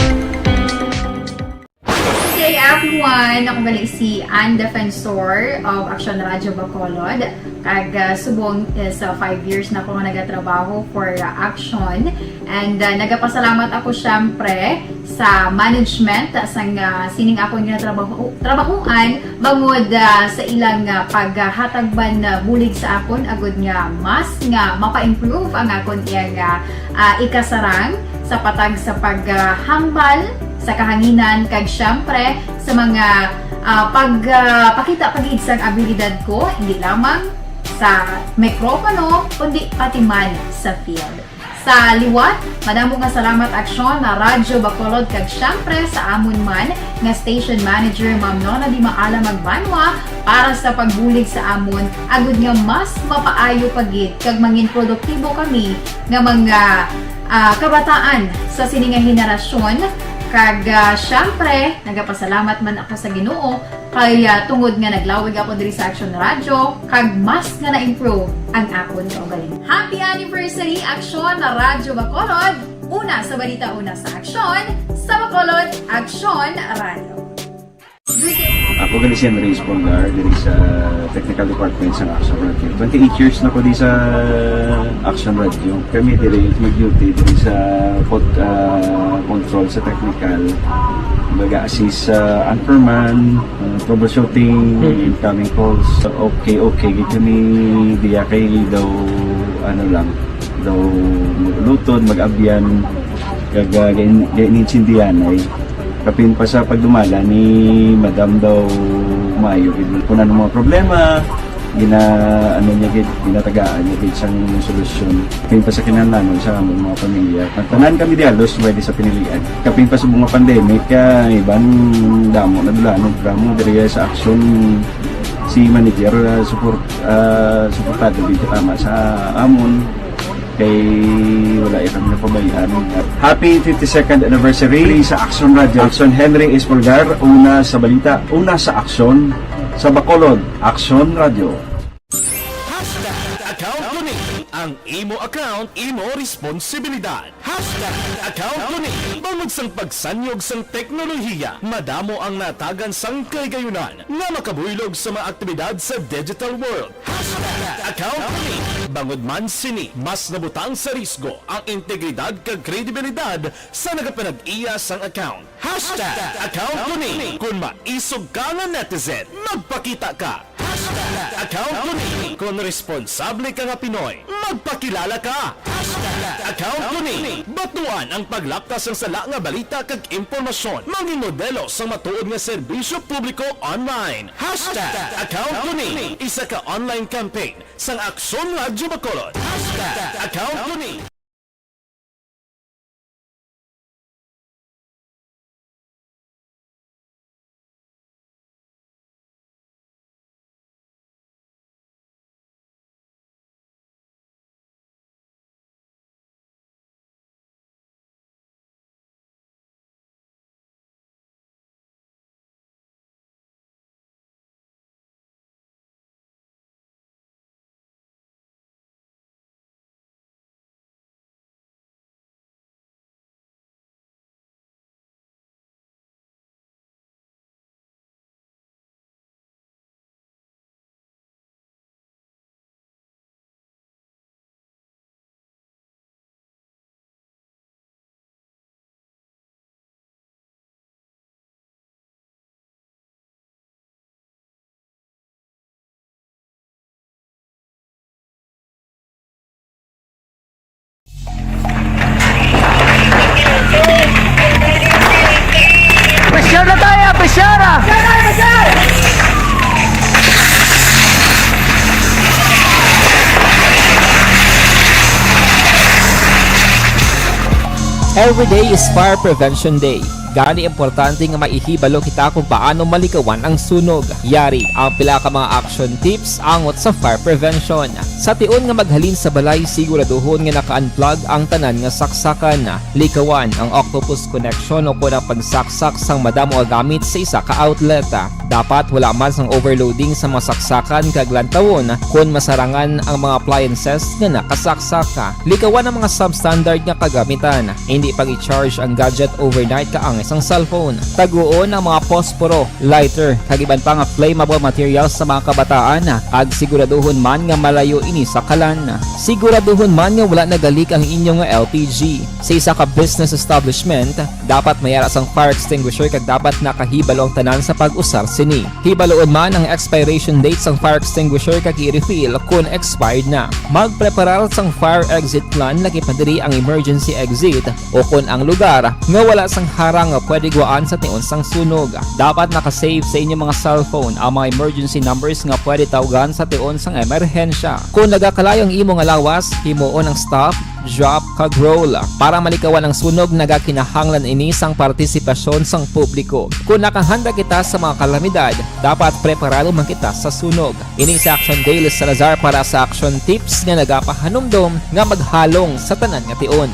Good day, everyone! Ako gali si Ann Defensor of Action Radio Bacolod. Kag, ah, subong is, ah, five years na ako nga nagatrabaho for, ah, Action. And, ah, nagapasalamat ako, syempre, sa management sang, ah, sining akon nga trabaho, trabahuan bangod, ah, sa ilang, ah, paghatag man, ah, bulig sa akon agud nga mas nga mapa-improve ang akon iyang, ah, ah, ikasarang sa patag sa paghambal sa kahanginan kag, syempre, sa mga, ah, pag, ah, pakita pa gid sang abilidad ko, hindi lamang sa mikropono, kundi pati man sa field. Sa liwat, madamo nga salamat, Aksyon, na Radyo Bacolod, kag syempre sa amon man nga station manager, Ma'am Nona Di Maala Magbanwa, para sa pagbulig sa amon, agud nga mas mapaayo pa gid kag mangin produktibo kami nga mga, ah, kabataan sa sini nga henerasyon, Kag, ah, syempre, nagapasalamat man ako sa Ginoo kay, ah, tungod nga naglawig ako diri sa Action Radio, kag mas nga na-improve ang akon kaugalingon. Happy anniversary, Action Radio Bacolod! Una sa balita, una sa aksyon, sa Bacolod, Action Radio. Greetings. Ako gali si Henry Espolgar, diri sa technical department sa Action Radio. Twenty-eight years na ko di sa Action Radio. Kami diri mag-duty diri sa pod, ah, control sa technical. Mag-assist sa anchorman, ah, troubleshooting, incoming calls. Okay, okay. Gid kami diya kay daw, ano lang, daw magluton, mag-abyan, kag, ah, gain-, gainintindihan ay kapin pa sa pagdumala ni Madam daw maayo gid. Kung ano mga problema, gina-, ano niya gid, ginatagaan niya gid sang solusyon. Kapin pa sa kinahanglanon sa among mga pamilya. Ang tanan kami di halos pwede sa pinilian. Kapin pa sa mga pandemic, kaya iban damo na dulanon, damo diri sa aksyon si manager, ah, support, ah, suportado gid katama sa amon. Kay wala iya kami napabayaan. Happy fifty-second anniversary sa Action Radio. Action Henry Espolgar, una sa balita, una sa aksyon, sa Bacolod, Action Radio. Hashtag account ko ni. Ang imo account, imo responsibilidad. Hashtag account ko ni. Bangod sang pagsanyog sang teknolohiya, madamo ang natagan sang kahigayunan nga makabuylog sa mga aktibidad sa digital world. Hashtag account ko ni. Bangod man sini, mas nabutang sa risgo ang integridad kag kredibilidad sa nagapanag-iya sang account. Hashtag account ko ni. Kon maisog ka nga netizen, magpakita ka. Hashtag account ko ni. Kon responsable ka nga Pinoy, magpakilala ka. Hashtag account ko ni. Batuan ang paglaktas sang sala nga balita kag impormasyon. Mangin modelo sang matuod nga serbisyo publiko online. Hashtag account ko ni. Isa ka online campaign sang Aksyon Radyo Bacolod. Hashtag account ko ni. Pisyar na tayo! Pisyar ah! Every day is Fire Prevention Day. Gani, importante nga maihibalo kita kung paano malikawan ang sunog. Yari ang pila ka mga action tips angot sa fire prevention. Sa tion nga maghalin sa balay, siguraduhon nga naka-unplug ang tanan nga saksakan. Likawan ang octopus connection o kon ang pagsaksak sang madamo nga gamit sa isa ka outlet. Dapat wala man sang overloading sa mga saksakan kag lantawon kon masarangan ang mga appliances nga nakasaksak. Likawan ang mga substandard nga kagamitan. Indi pag-i-charge ang gadget overnight kaangay sang cellphone. Taguon ang mga posporo, lighter, kag iban pa nga flammable materials sa mga kabataan, kag siguraduhon man nga malayo ini sa kalan. Siguraduhon man nga wala nagalik ang inyo nga L P G. Sa isa ka business establishment, dapat may ara sang fire extinguisher kag dapat nakahibalo ang tanan sa pag-usar sini. Hibaloon man ang expiration date sang fire extinguisher kag i-refill kon expired na. Magpreparar sang fire exit plan, lakip na diri ang emergency exit o kon ang lugar nga wala sang harang nga pwede gwaan sa tion sang sunog. Dapat naka-save sa inyo mga cellphone ang mga emergency numbers nga pwede tawgan sa tion sang emerhensya. Kon nagakalayo ang imo nga lawas, himuon ang stop, drop, kag roll. Para malikawan ang sunog, nagakinahanglan ini sang partisipasyon sang publiko. Kon nakahanda kita sa mga kalamidad, dapat preparado man kita sa sunog. Ini si Action Dale Salazar para sa Action Tips nga nagapahanumdom nga maghalong sa tanan nga tion.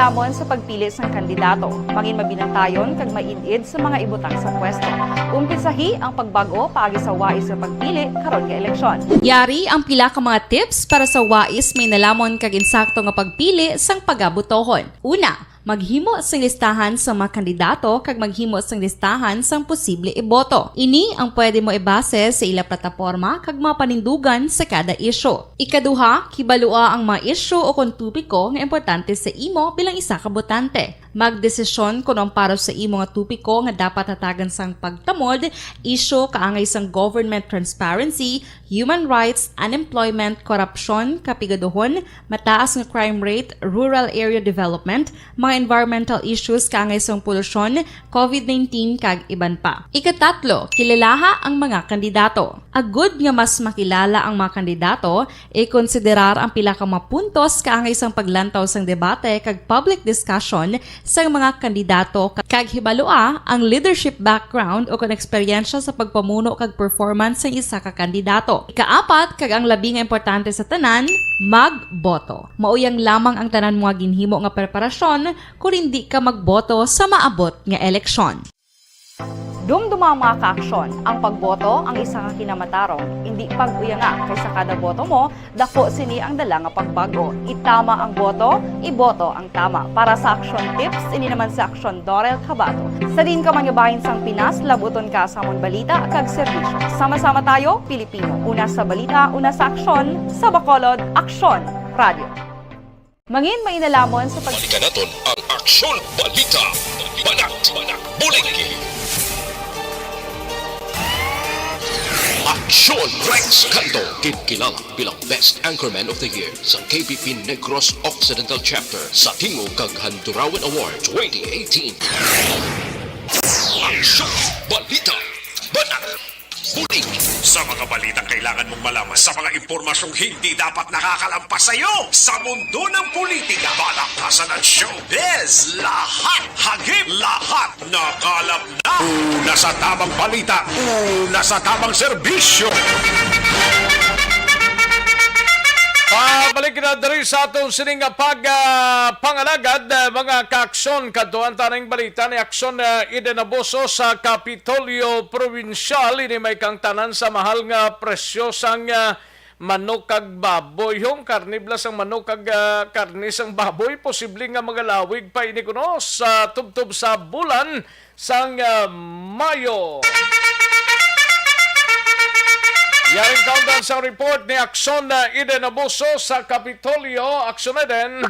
Lamon sa pagpili sang kandidato, mangin mabinantayon kag maid-id sa mga ibutang sa pwesto. Umpisahi ang pagbag-o paagi sa wais nga pagpili karon nga eleksyon. Yari ang pila ka mga tips para sa wais, mainalamon kag insakto nga pagpili sang pagabotohon. Una, maghimo sing listahan sa mga kandidato kag maghimo sing listahan sang posible iboto. Ini ang pwede mo ibase sa ila plataporma kag mga panindugan sa kada isyu. Ikaduha, kibalua ang mga isyu o kon topiko nga importante sa imo bilang isa ka botante. Magdesisyon kon ang para sa imo nga topiko nga dapat hatagan sang pagtamod, isyu kaangay sang government transparency, human rights, unemployment, korupsyon, kapigaduhon, mataas nga crime rate, rural area development, mga environmental issues kaangay sang polusyon, covid nineteen, kag iban pa. Ikatatlo, kilalaha ang mga kandidato. Agud nga mas makilala ang mga kandidato, ikonsiderar ang pila ka mga puntos kaangay sang paglantaw sang debate kag public discussion sang mga kandidato, ka-, kag hibalua ang leadership background o kon eksperyensya sa pagpamuno kag performance sang isa ka kandidato. Ikaapat, kag ang labi nga importante sa tanan, magboto. Mao yang lamang ang tanan mo nga ginhimo nga preparasyon kon indi ka magboto sa maabot nga eleksyon. Dumduma ang mga kaaksyon, ang pagboto ang isa ka kinamatarong, indi pag-uyanga, kay sa kada boto mo, dako sini ang dala nga pagbag-o. Itama ang boto, iboto ang tama. Para sa Aksyon Tips, ini naman si Aksyon Dorel Cabato. Sa diin ka man nga bahin sang Pinas, labuton ka sa amon balita kag serbisyo. Sama-sama tayo, Pilipino. Una sa balita, una sa aksyon, sa Bacolod, Aksyon Radio. Mangin mainalamon sa pag- Balikan naton ang Aksyon Balita. Banat, bulig. Aksyon Rex Canto, ginkilala bilang Best Anchorman of the Year sa K B P Negros Occidental Chapter sa Tingog kag Handurawan Award twenty eighteen. Aksyon Balita. Banat. Bulig. Sa mga balitang kailangan mong malaman, sa mga impormasyong hindi dapat nakakalampas sa iyo, sa mundo ng politika, balakasan at showbiz, lahat hagip, lahat nakalap na. Una sa tamang balita, una sa tamang serbisyo. Pabalik na diri sa aton sining nga pag, ah, pangalagad, ah, mga kaaksyon, kadtuan ta ning balita ni Aksyon, ah, Eden Abuso sa Kapitolyo Probinsyal. Ini may kaangtanan sa mahal nga presyo sang, ah, manok kag baboy. Yung karne bala sang manok kag, ah, karne sang baboy, posible nga magalawig pa ini kuno sa tubtob sa bulan sang, ah, Mayo. Yaring kaundan sa report ni Aksyon, ah, Eden Abuso sa Kapitolyo. Aksyon, Eden.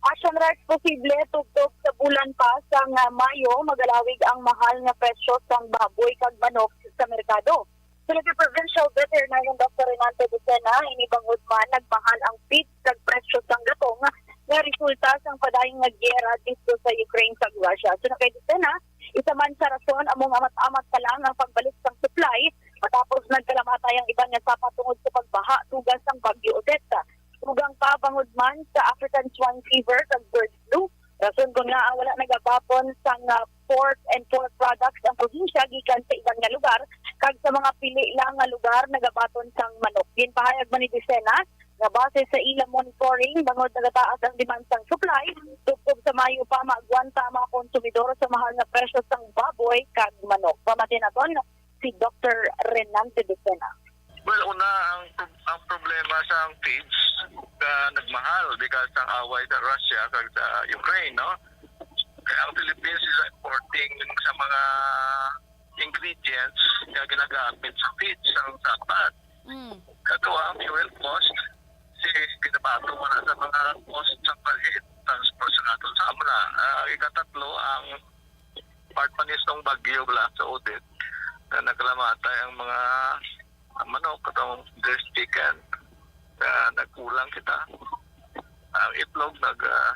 Aksyon Rex, posible tubtob sa bulan pa sang, ah, Mayo magalawig ang mahal nga presyo sang baboy kag manok sa merkado. Sulod kay Provincial Veterinarian Doctor Renante Lucena, ini bangod man nagmahal ang feeds kag presyo sang gatong nga resulta sang padayon nga giyera didto sa Ukraine kag Russia. Suno kay Lucena, isa man sa rason amo nga amat-amat pa lang ang pagbalik sang supply matapos nagkalamatay ang iban nga sapa tungod sa pagbaha dugang sang Bagyo Odette. Dugang pa bangod man sa African swine fever kag bird flu, rason kon ngaa wala nagabapon sang, ah, pork and pork products ang probinsya gikan sa iban nga lugar, kag sa mga pili lang nga lugar nagabaton sang manok. Ginpahayag man ni Lucena nga base sa ila monitoring, bangod nagataas ang demand sang supply, tubtob sa Mayo pa maagwanta ang mga konsumidor sa mahal nga presyo sang baboy kag manok. Pamati naton si Doctor Renante Lucena. Well, una, ang prob-, ang problema sa ang feeds nga nagmahal because sang away sa Russia kag sa Ukraine, no? Kaya ang Philippines is exporting sa mga ingredients nga ginagamit sa feeds, ang sapat. Mm. Kaduha, ang fuel cost, si ginabato mo na sa mga cost sa palit, transport sa aton sa amla. Ah, ikatatlo, ang part pa ni sang bagyo bala sa Odette na nagkalamatay ang mga manok, katong breast chicken, na nagkulang kita. Ang itlog nag, ah,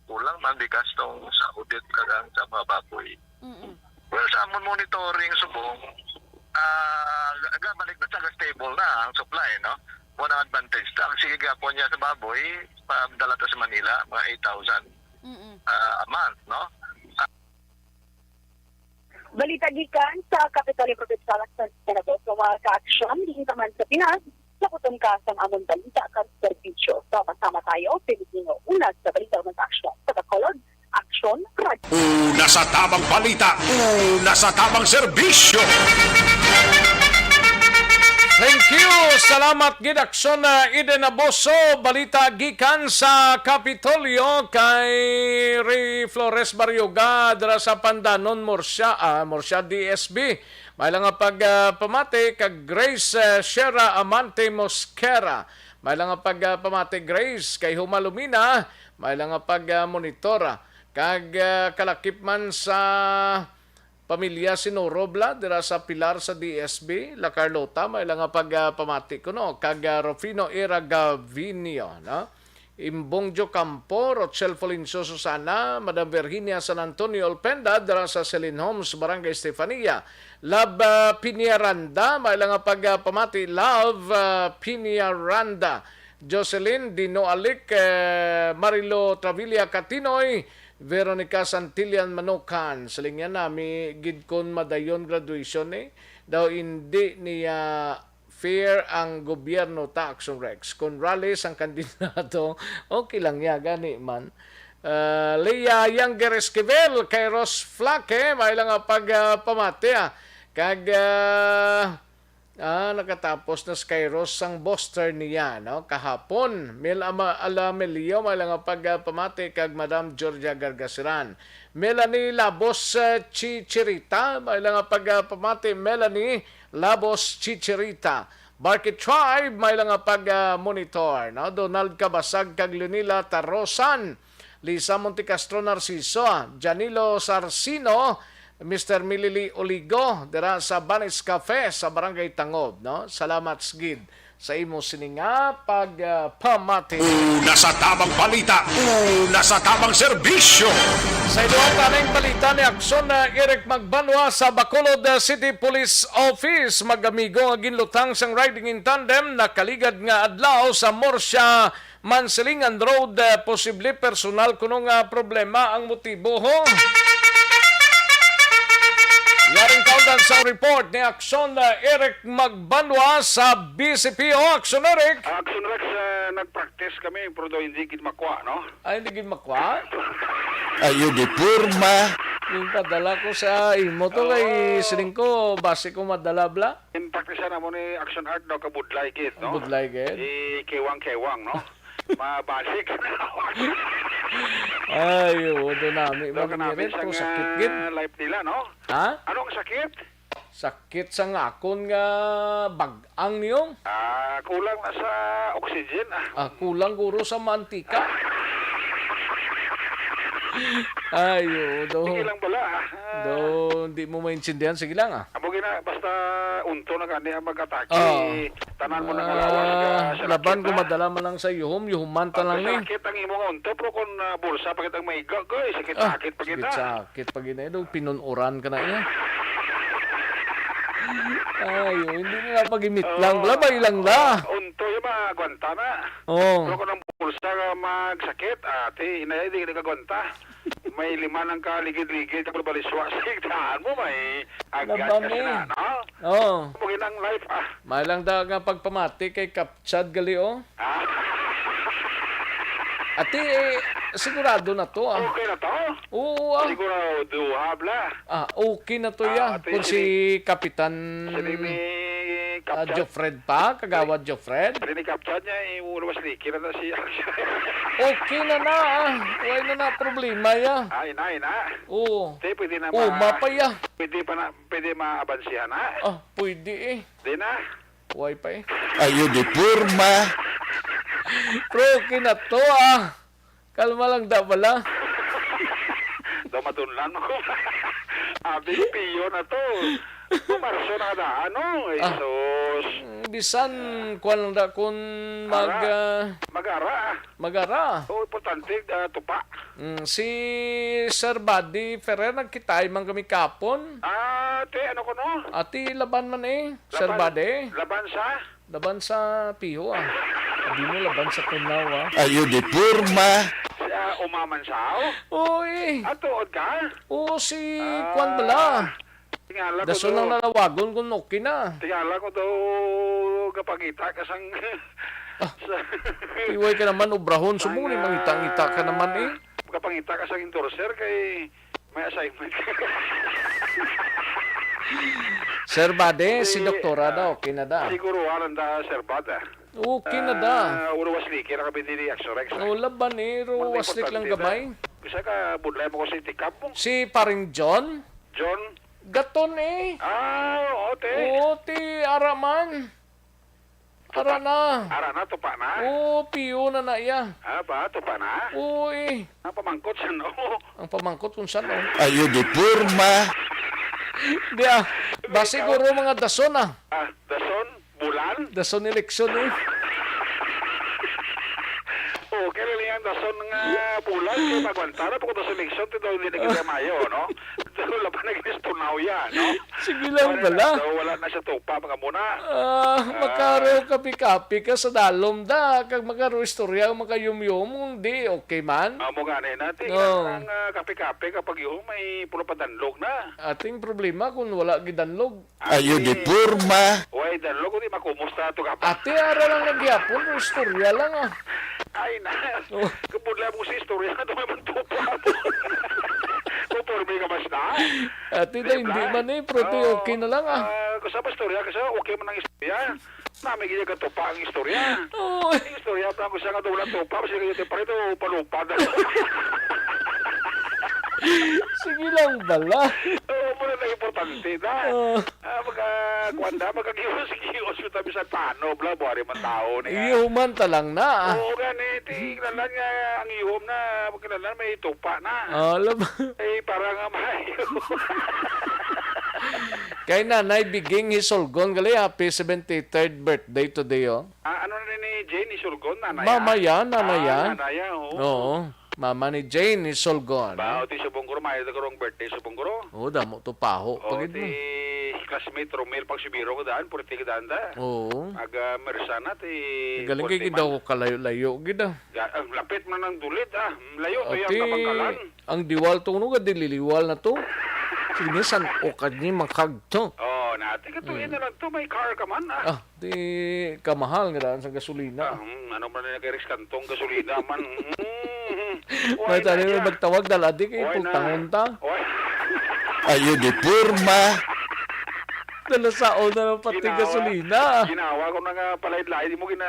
kulang man because tong sa Odette kag ang sa mga baboy. Mm-mm. Well, sa amon monitoring subong, ah, ga-, gabalik na sa stable na ang supply, no? Mo ang advantage. Ang sige gapon niya sa baboy, padala ta sa Manila, mga eight thousand, Mm-mm. ah, a month, no? Balita gikan sa Kapitolyo Provincial, sa Senado, sa mga kaaksyon, diin pa man sa Pinas, Sabuton ka sang amon balita kag serbisyo. Sama-sama tayo, Pilipino. Una sa balita ug aksyon. Sa Bacolod, Aksyon Radyo. Una sa tabang balita, una sa tabang serbisyo. Thank you. Salamat gid, Aksyon, uh, Eden Abuso. Balita gikan sa Kapitolyo kay Ray Flores Barrioga dira sa Pandanon, Murcia, ah, Murcia D S B. May lang nga pag, ah, pamati kag Grace, ah, Sierra Amante Mosquera. May lang nga pag, ah, pamati, Grace, kay Huma Lumina. May lang nga pag, ah, monitor, ah, kag, ah, kalakip man sa pamilya Sinurobla dira sa Pilar sa D S B, La Carlota, may lang nga pag, ah, pamati kuno, kag, ah, Rufino Ira Gaviño, no? Imbongjo Campo, Rochelle Florencio Susana, Madam Virginia San Antonio Olpenda, dira sa Celine Homes, Barangay Estefania. Love, ah, Piñaranda, may lang nga pag, ah, pamati. Love, ah, Piñaranda. Jocelyn Dino Alic, eh, Marilo Travilla Catinoy, Veronica Santillan Manukan. Siling niya, nami gid kon madayon graduation, eh. Daw hindi niya fair ang gobyerno, ta, Aksyon Rex. Kung rally sang kandidato, okay lang niya, gani man. Ah, Leah Younger Esquivel, kay Ros Flaque, may lang nga pag, ah, pamati, ah. Kag, ah, ah, nakatapos na si Kairos sang booster niya, no? Kahapon, Mil Ama-, Alamelio, may lang nga pag, ah, pamati kag Madam Georgia Gargasiran. Melanie Labos, ah, Chichirita, may lang nga pag, ah, pamati, Melanie Labos Chichirita. Barkit Tribe, may lang nga pag, ah, monitor, no? Donald Kabasag kag Leonila Tarosan, Lisa Montecastro Narciso, Janilo Sarcino, Mister Milili Oligo, dira sa Banis Cafe sa Barangay Tangob, no? Salamat gid sa imo sini nga pag, ah, pamati. Una sa tabang balita, una sa tabang serbisyo. Sa iduha pa ning balita ni Aksyon, ah, Eric Magbanwa sa Bacolod, ah, City Police Office, magamigo nga ginlutang sang riding in tandem, nakaligad nga adlaw sa Murcia, Mansilingan Road, ah, posible personal kuno nga problema ang motibo, ho. Yaring kaundan sa report ni Aksyon, ah, Eric Magbanwa sa B C P O. Aksyon, Eric. Aksyon, Rex, ah, nag-practice kami, pero daw hindi gid makuha, no? Ay, hindi gid makuha? Ayo di porma. Yung padala ko sa imo to, kay Oo. siling ko, basi ko madala bla. In practice na mo ni Action Art daw kabudlay gid, no? Budlay gid. I-kewang-kewang, no? Mabalik. Ay, oo, do nami. Daw man kanami diri, sa pero nga sakit gid. Life nila, no? Ha? Anong sakit? Sakit sa nga akon nga bag-ang niyo. Ah, kulang na sa oxygen, ah. Ah, kulang guro sa mantika. Ay, oo, do. Sige lang bala, ah. Do, di mo maintindihan. Sige lang, ah. Amo gina, basta unto na gani ang mag-atake. Oo. Tanan mo na nga lawas, Ah, ka, sa laban lakit ko na. Madala man lang sa yuhom, yuhuman ta Ang lang ni. Sa lakit ang imo nga unto, pero kung, ah, bulsa pa kitang maiga, goy, sakit-sakit pa kita. Ah, sakit-sakit pa gina, do, pinunuran ka na iya. Ay, oh, hindi na pag-imit lang. Oo. Wala ba ilang la? Oo, unto yung maagwanta na. Oo. Pero kung ang bulsa nga magsakit, ate, inay, hindi ka nagagwanta. May lima nang kaligid-ligid, ka baliswa, sigdahan mo, may agad Laban ka eh. sila, no? Oo. Mo ginang life, ah. May lang da nga pagpamati kay Kapchad gali, oh. Ah. Ati, eh, sigurado na to, ah. Okay na to? Oo, ah. Sigurado, habla. Ah, okay na to, Ah, ya. ati, Kung si sini-, Kapitan, sini ni ah, Kapchad. Jofred pa, Kagawad Jofred. Sini ni Kapchad niya, eh, ulo mas liki na na siya. Okay na na, ah. Wala na na problema, ya. Ay, na, ay, na. Oo. Te, pwede na Oo, ma-, mapaya. Pwede pa na, pwede maabansihan na. Ah, pwede eh. Di na. Wifi. Ayo di porma. Pero okay na to, ah. Kalma lang da bala. Daw madunlan mo. Abi, piyo na to. Kung Marso na da, ano? Ah. Jesus. Mm, bisan, kuwan lang da kung mag, Ara. ah, Mag-ara. Mag-ara. Oo, importante, ah, tupa. Mm, si Sir Buddy Ferrer, nagkitay man kami kapon. Ah, te, ano ko, no? Ati, laban man eh, Sir Laban, Buddy. laban sa? Laban sa piho, ah. Sabi mo, laban sa tunaw, ah. Ayo di porma. Sa umaman sa? Oo, eh. Ah, tuod ka? Oo, si Ah. Kwan bala. Sige, Tingala ko Dason daw, lang nalawagon kung okay na. Tingala ko daw, kapangita ka sang, Ah, sa, iway ka naman, obrahon. Subong ni ang, mangita-ngita ka naman, ah, eh. Kapangita ka sang endorser kay may assignment ka. Sir Bade, si Hindi, doktora ah, daw, okay na da. Siguro, alam da, Sir Bad, ah. Okay na da. Ah, ulo was liki na kami dili, Axorex, ah. Oh, laban eh, ro Wala was lik lang importante na. Gamay. Bisa ka, budlay mo ko si Tikap mo. Si Paring John? John? Gaton eh. Ah, oo, te. Oo, ti, ara man. Ara Tupa-, na. Ara na, tupa na. Oo, piyo na na iya. Ah, ba, tupa na? Oo eh. Ang pamangkot sa no? Ang pamangkot kung saan, oh. Ayo di porma. Di ah. Ba Ikaw? Siguro mga dason ah. Ah, dason? Bulan? Dason eleksyon eh. Oh, kaya lang yan, dason nga bulan, kaya magwantara pa ko dason eleksyon, ti daw hindi na kita mayo, no? Daw laban na ginis tunaw yan, no? Sige lang Wala bala. na, daw wala na siya tupa, mga muna. Ah, Ah. Makaro kapi-kapi ka sa dalom da, kag makaro istorya, makayumyum, di okay man. Amo nga ni, natin Oo. Ang ah, kape-kape kapag yun, may puro padanlog na. Ating problema kung wala gidanlog. Ayo di porma. Way, dalo ko di makumusta to ka pa. Ate, ara lang na gyapon, istorya lang, ah. Ay, na. Oh. Kapudla mo sa istorya, ito may mantupa mo. Kuporme ka basta. Ate, Di hindi ba? Man eh, pero ate, Oo. Okay na lang, ah. Ah, kung sa pa istorya, kasi okay man ang istorya. Nami gid ka tupa ang istorya. Oo. Ang istorya pa ko siya nga wala tupa, kasi kayo te pare to palupad. Sige lang bala. Oo, muna na importante na. Oo. Ah, maka, kuwan na, makagiwas-giwas ko tabi sa tano, bla, buhari man tao na nga. Iyo man talang na, ah. Oo, gani, ti, kinalan nga, ang ihom na, kinalan may tupa na. Ah, alam. Eh, para nga maayo. Kay Nanay Biging Hisolgon, gali, happy seventy-third birthday today, oh. Ah, ano na ni Jane Hisolgon, nanay, Mama ah? Yan, nanay Ah, yan. Nanay, ah, oo. Oo. Mama ni Jane ni Solgon. Ba, o ti subong guro, may da karong birthday subong guro. Oh, damo to paho. O, pagid ti mo. Classmate Romel Pagsubiro ko daan, purti ka daan da. Oo. Aga Mersana ti Galing kay birthday gid daw man. Kalayo-layo gid ah. Ga-, ah, lapit man ang dulid ah. Layo to O, yang ti, kabangkalan. Ang diwal to, no, gadililiwal na to. Sige, san o ka ni mangkagto? Oh, nati ka to, Mm. Ina lang to, may car ka man ah. Ah, Di kamahal nga daan sa gasolina. Ah, hmm, ano man na kay Rex Cantong gasolina man. Hmm. May Why tani na may niya? Magtawag dala di kay Why na? Pultangon ta. Why? Ayo di porma. Dala sa na lang pati Ginawa, gasolina. Ginawa ko na nga palaid-laid mo gina,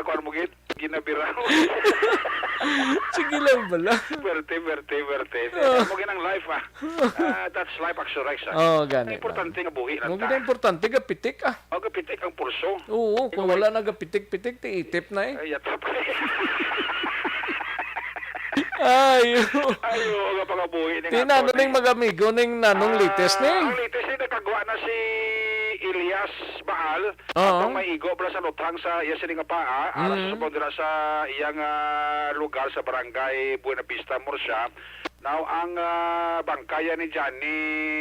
kuwan mo gid, ginabiraw. Sige lang bala. Berte, berte, berte. Ah. Mo ginang life ah. Ah, that's life, Axorex, ah. Oh, gani Ang importante lang. Nga buhi lang Ang ta. Gani importante, gapitik, ah. Oh, gapitik ang pulso. Oo, kung Ikaw wala ay na gapitik-pitik, ti itip na eh. Ay, yata pa eh. Ay, oo. Ay, oo, nga pangabuhi ni Ti nga nano to, ning eh. Mag-amigo ning nanong Ah, latest ni? Ang latest ni, nakagwa na si Elias Baal. Oo. Atong may igo pala sa luthang sa iya sini nga paa. Aras Mm. sa subong dira sa iyang, ah, lugar sa barangay Buena Vista, Murcia. Now, ang, ah, bangkaya ni Johnny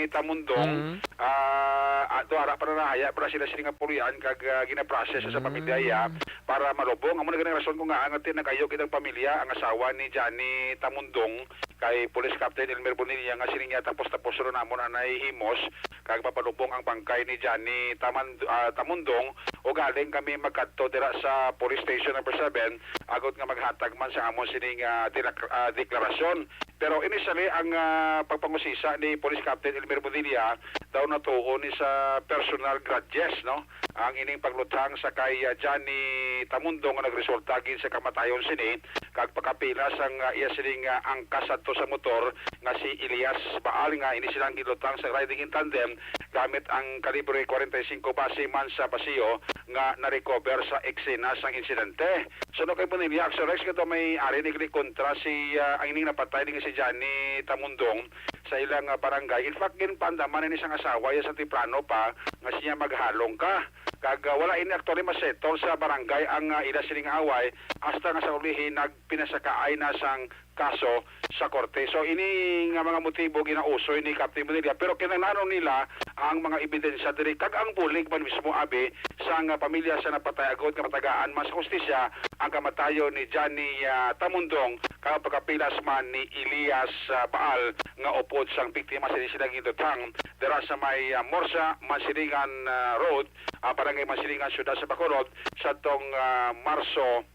Tamundong, Mm. ah, ato ara pa na nahaya para sila sini nga puloy-an kag, ah, ginaprocess sa Mm. Pamilya iya para malubong. Amo na ganing rason kung nga ang nagayo gid ang pamilya, ang asawa ni Johnny Tamundong, kay Police Captain Elmer Bonilla nga sini niya tapos-tapos ron namon anay himos kag mapalubong ang bangkay ni Johnny Taman-, ah, Tamundong. Ugaling kami magkadto dira sa Police Station Number Seven, agod nga maghatag man sa amon sining, ah, dilak-, ah, deklarasyon. Pero initially, ang, ah, pagpangusisa ni Police Captain Elmer Bonilla daw natuon ni sa personal grudges, no? Ang ining pagluthang sa kay, ah, Johnny Tamundong nga nagresulta gid sa kamatayon sini, kag pagkapila sang, ah, iya sining, ah, angkas adto sa motor nga si Elias Baal, nga ini silang ginluthang sa riding in tandem gamit ang kalibre forty-five base man sa basyo nga na-recover sa eksena sang insidente. Suno kay Bonilla, Axorex, kadto may ari ni gali kontra si, ah, ang ining napatay ni nga si Johnny Tamundong sa ilang, ah, barangay. In fact, ginpaandaman ni sang asawa iya sa temprano pa nga siya maghalong ka. Kag, ah, wala ini actually masettle sa barangay ang, ah, ila sining away hasta nga sa ulihi nagpinasakaay na sang kaso sa korte. So, ini nga mga motibo ginausoy ni Captain Bonilla, pero kinahanglan nila ang mga ebidensya diri kag ang bulig man mismo, abi, sang, ah, pamilya sa napatay, agod nga matagaan man sa hustisya ang kamatayon ni Johnny, ah, Tamundong kag ang pagkapilas man ni Elias, ah, Baal nga upod sang biktima sa sila ginduthang dira sa may, ah, Morsa, Mansilingan, ah, Road, ah, Barangay Mansilingan, Siyudad sa Bacolod, sa tong, ah, Marso,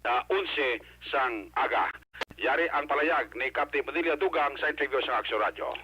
ah, onse sang aga. Yari ang palayag ni Captain Bonilla Dugang sa interview sa Aksyon Radyo.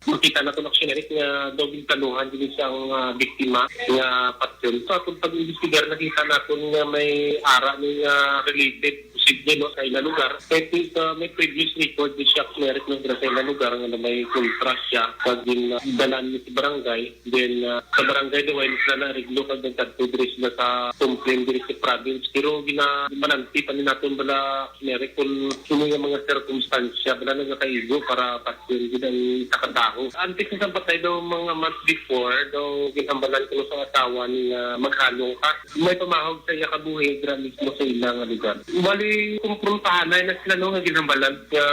Makita naton, Aksyon Eric, nga daw gintaluhan din sang, ah, biktima nga patyon. Sa atong pag-imbestigar, nakita naton nga may ara ni nga related, posible, no, sa ilang lugar. May, ah, may previous record ni siya, Aksyon Eric, nga sa ilang lugar nga may kontra siya sa gin-, ah, dalan ni sa barangay. Then, ah, sa barangay Duway, sila na-ariglo kag nagkadto diri sila sa complaint diri sa province. Pero gina-, mananti pa ni naton bala, Mary, kung sino nga mga sirkumstansya bala nagakaigo para patyon gid ang isa ka tawo. Antes na sa patay daw, mga months before, daw ginhambalan kuno sa asawa ni nga maghalong ka. May pamahog sa iya kabuhi dira mismo sa ila nga lugar. Bali, kumprontahanay na sila, no, nga ginhambalan nga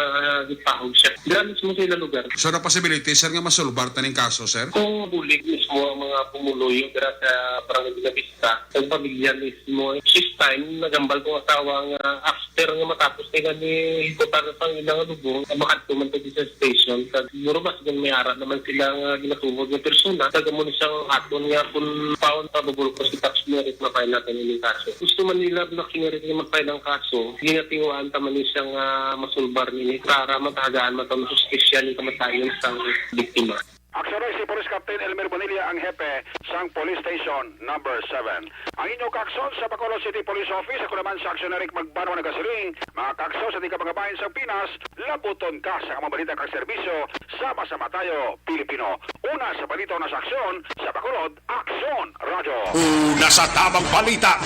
gipahog siya. Dira mismo sa ila lugar. So, na possibility, sir, nga masulbar ta ning kaso, sir? Kung bulig mismo ang mga pumuluyo dira sa Barangay Buenavista, ang pamilya mismo, this time, naghambal ko asawa nga after nga matapos nila ni hikutan sa ilang lubong, makadto man to sa station. Kag siguro mas kung may ara naman sila nga ginatubod nga persona, kag amo ni siyang aton nga kung paon pa bubulkos si Tax Merit, ma-file natin ining kaso. Gusto man nila na kinirit nga mag-file ang kaso, ginatinguhaan ta man ni siya nga masulbar nini para matagaan man ang hustisya ni kamatayon sang biktima. Aksyon Race, si Police Captain Elmer Bonilla ang hepe sang Police Station Number Seven. Ang inyo kaaksyon sa Bacolod City Police Office, ako naman sa Aksyon Eric Magbanwa nagasiring, mga kaaksyon sa tingkapangabahin sa Pinas, labuton ka sa mga balita kag serbisyo, sama-sama tayo, Pilipino. Una sa balita, una sa aksyon, sa Bacolod, Aksyon Radyo. Una sa tamang balita,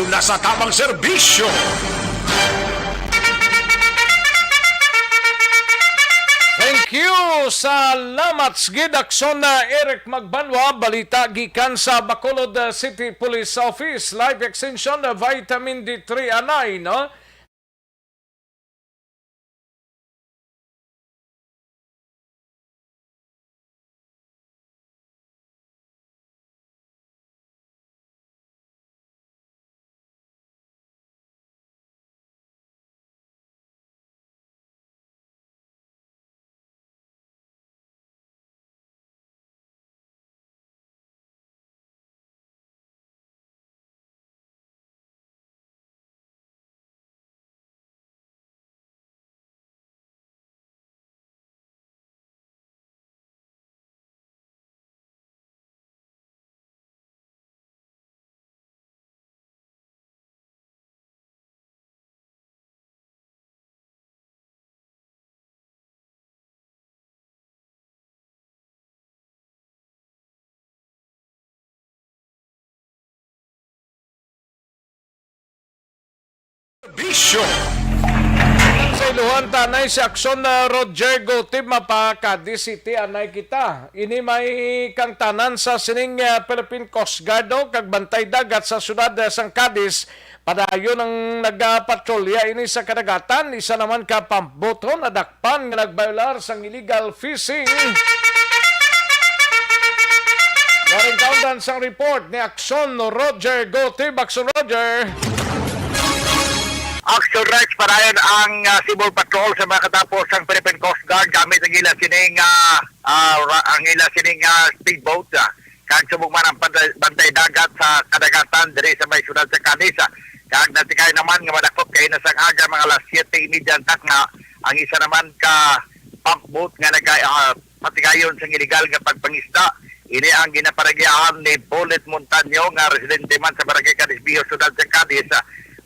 una sa tamang serbisyo. Thank you. Salamat sa gid, Aksyon na Eric Magbanwa. Balita gikan sa Bacolod, uh, City Police Office. Live extension, uh, vitamin D three anay, no? Bisyo. Sa iluhan ta anay si Aksyon na Roger Gutib, mapa Cadiz City anay kita. Ini may kangtanan sa sining, ah, Philippine Coast Guard, no, kag Bantay Dagat sa siyudad, ah, sang Cadiz. Padayon ang nagapatrolya ini sa kadagatan. Isa naman ka pambuton na pan nga nagbayolar sang illegal fishing. Yaring kaundan sang report ni Aksyon Roger Gotib. Aksyon Roger. Action Rex, padayon ang, ah, Civil Patrol sa mga katapo sang Philippine Coast Guard gamit ang ila sining, ah, ah, ra-, ang ila sining, ah, speedboat, ah, kag subong man ang bantay, bantay dagat sa kadagatan diri sa may siyudad sa Cadiz, ah. Kag natikay naman nga madakop kay na sang aga mga alas siyete y media ang takna, ang isa naman ka pump boat nga naga-, ah, patigayon sang iligal nga pagpangisda. Ini ang ginaparagyahan ni Bullet Montaño nga residente man sa Barangay Cadiz Viejo, siyudad sa Cadiz.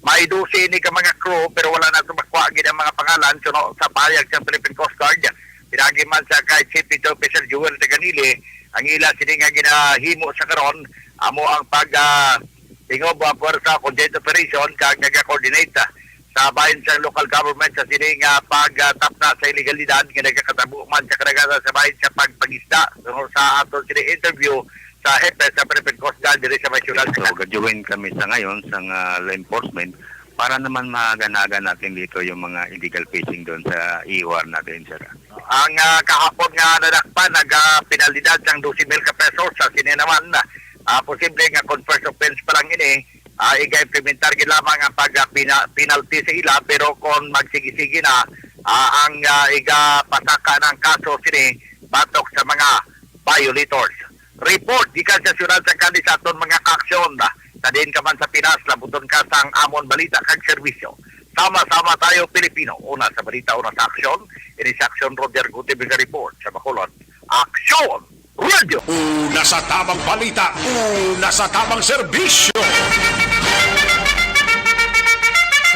May dose ini ka mga crew pero wala nato makuha gid ang mga pangalan suno sa pahayag sa Philippine Coast Guard. Pinagi man sa kay Chief Petty Officer Joel Taganili, ang ila sini nga ginahimo sa karon amo ang pag, ah, tingob ang pwersa, conjoint operation, kag naga-coordinate, ah, sa bahin sa local government sa sini nga pagtapna sa ilegalidad nga nagakatabo man sa kadagatan sa bahin sa pagpangisda. Tungod sa aton sini interview sa hepe sa Philippine Coast Guard diri sa may siyudad. So, ga-join kami sa ngayon sa, ah, law enforcement para naman maaganagan natin dito yung mga illegal fishing doon sa E O R natin, sir. Ang, ah, kahapon nga nadakpan, naga-penalidad sang dose mil ka resources. Ini naman, ah, posible nga kung first offense pa lang ini, ah, iga-implementar gid lamang ang pag, ah, pina-, penalty sa ila, pero kung magsige-sige na, ah, ang, ah, igapasaka ng kaso sini batok sa mga violators. Report gikan sa siyudad sa Cadiz aton mga kaaksyon. Sa diin ka man sa Pinas, labuton ka sang amon balita kag serbisyo. Sama-sama tayo, Pilipino. Una sa balita, una sa aksyon. Ini si Aksyon Roger Gutib nga report sa Bacolod. Aksyon! Radyo. Una sa tamang balita, una sa tamang serbisyo.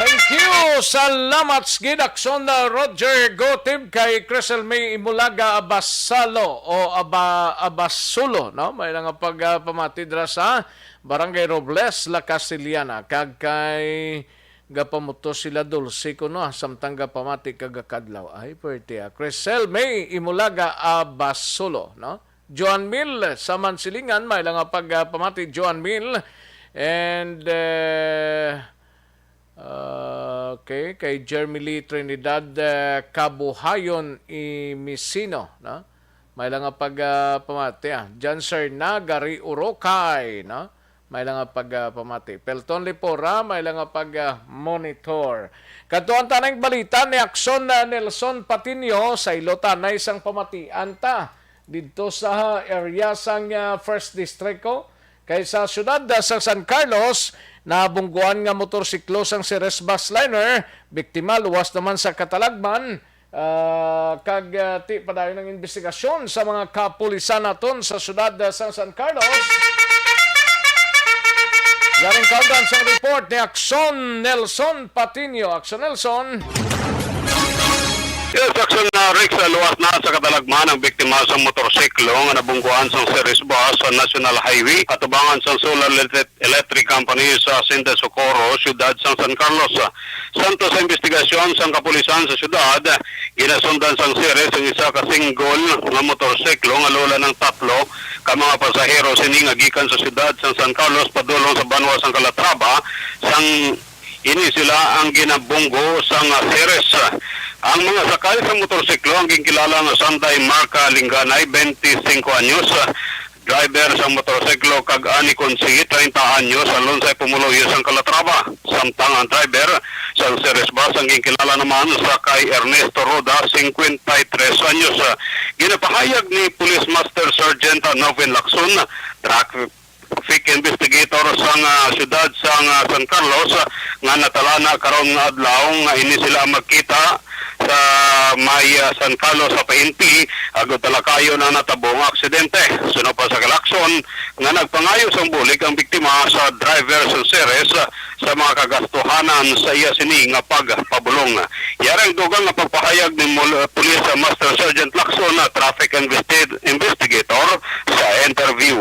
Thank you. Salamat sa gid, Aksyon, uh, Roger Gotib, kay Cresel May Imulaga Abasalo o Aba-, Abasulo, no? May nga pagpamati dira sa Barangay Robles, La Castellana, kag kay gapamuto sila Dulce kuno, ah, samtang gapamati kag gakadlaw. Ay, pwerte, ah. Cresel May Imulaga Abasulo, no? Joan Mil sa Mansilingan, may lang nga pag, ah, pamati, Joan Mil. And, eh, ah, okay, kay Jeremy Lee Trinidad, eh, Kabuhayon Imisino, no? May lang nga pag, ah, pamati, ah. Jan Serna, Gary Urokay, no? May lang nga pag, ah, pamati. Pelton Lipora, may lang nga pag, ah, monitor. Kadto ang tanang balita ni Akson, ah, Nelson Patinio, sa ilotanay sang pamatian ta didto sa area sang, ah, First District ko. Kay sa siyudad, ah, sa San Carlos, nabungguan nga motorsiklo sang Ceres Busliner, biktima luwas naman sa katalagman. Ah, kag, ah, ti padayon ang investigasyon sa mga kapulisan naton sa siyudad, ah, sang San Carlos. Yaring kaundan sang report ni Akson Nelson Patinio. Akson Nelson. Yes, Akson, ah, Rex, ah, luwas na sa katalagman ang biktima sa motorsiklo nga nabungguan sang Ceres Bus sa National Highway, katubangan sang Solar Electric Electric Company sa Hacienda Socorro, siyudad sang San Carlos. Santo sa investigasyon sang kapulisan sa siyudad, ginasundan sang Ceres ang isa ka single nga motorsiklo nga lola ng tatlo ka mga pasahero sini nga gikan sa siyudad sang San Carlos padulong sa banwa sang Calatrava, sang ini sila ang ginabunggo sang Ceres. Ang mga sakay sa motorsiklo ang ginkilala nga Sanday Marca Linganay, twenty-five anyos, driver sang motorsiklo, kag Ani Consi, treinta anyos, ang lunsay pumuluyo sang Calatrava. Samtang ang driver sang Ceres Bus ang ginkilala naman sa kay Ernesto Roda, cincuenta y tres anyos. Ginapahayag ni Police Master Sergeant Novin Lacson, traffic investigator sang, ah, siyudad sang, ah, San Carlos, ah, nga natalana karon nga adlaw nga ini sila magkita sa may, ah, San Carlos sa Painti, agud talakayon ang natabo nga aksidente. Suno pa sa Lacson nga nagpangayo sang bulig ang biktima sa driver sa Ceres, ah, sa mga kagastuhanan sa iya sini nga pagpabulong. Yari ang dugang nga pagpahayag ni Mul-, Police Master Sergeant Lacson, ah, traffic investi-, investigator, sa interview.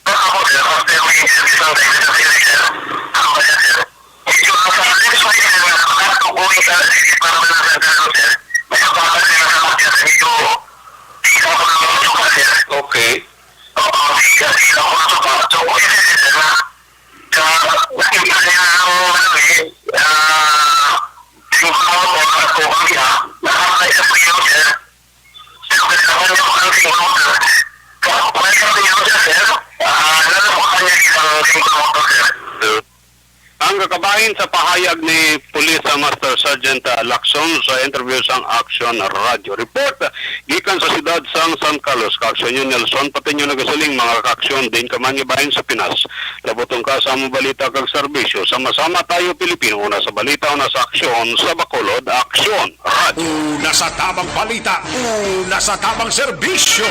Ako, sir, ako, sir, may interview sa driver sa Ceres, sir. Ako, sir, sir. Medyo nasa left side, sir, na pakat ko going sa exit para sa San Carlos, sir. May kabatas, sir, na sa akin, sir. Medyo di ako na masukat, sir. Okay. Oo, di, di ako masukat. So, okay, sir, sir, na sa nakita niya ang, ano, eh, ah, yung motor, at kung kaya, nakakita po yun, sir. Ang kakabahin sa pahayag ni Police Master Sergeant, ah, Lacson sa interview sang Action Radio Report gikan sa siyudad sang San Carlos, kaaksyon Nelson Patiño nagasiling, mga kaaksyon, diin ka man nga bahin sa Pinas, labuton ka sa among balita kag serbisyo. Sama-sama tayo, Pilipino, una sa balita, una sa aksyon, sa Bacolod, Aksyon. Radyo. Una sa tamang balita, una sa tamang serbisyo.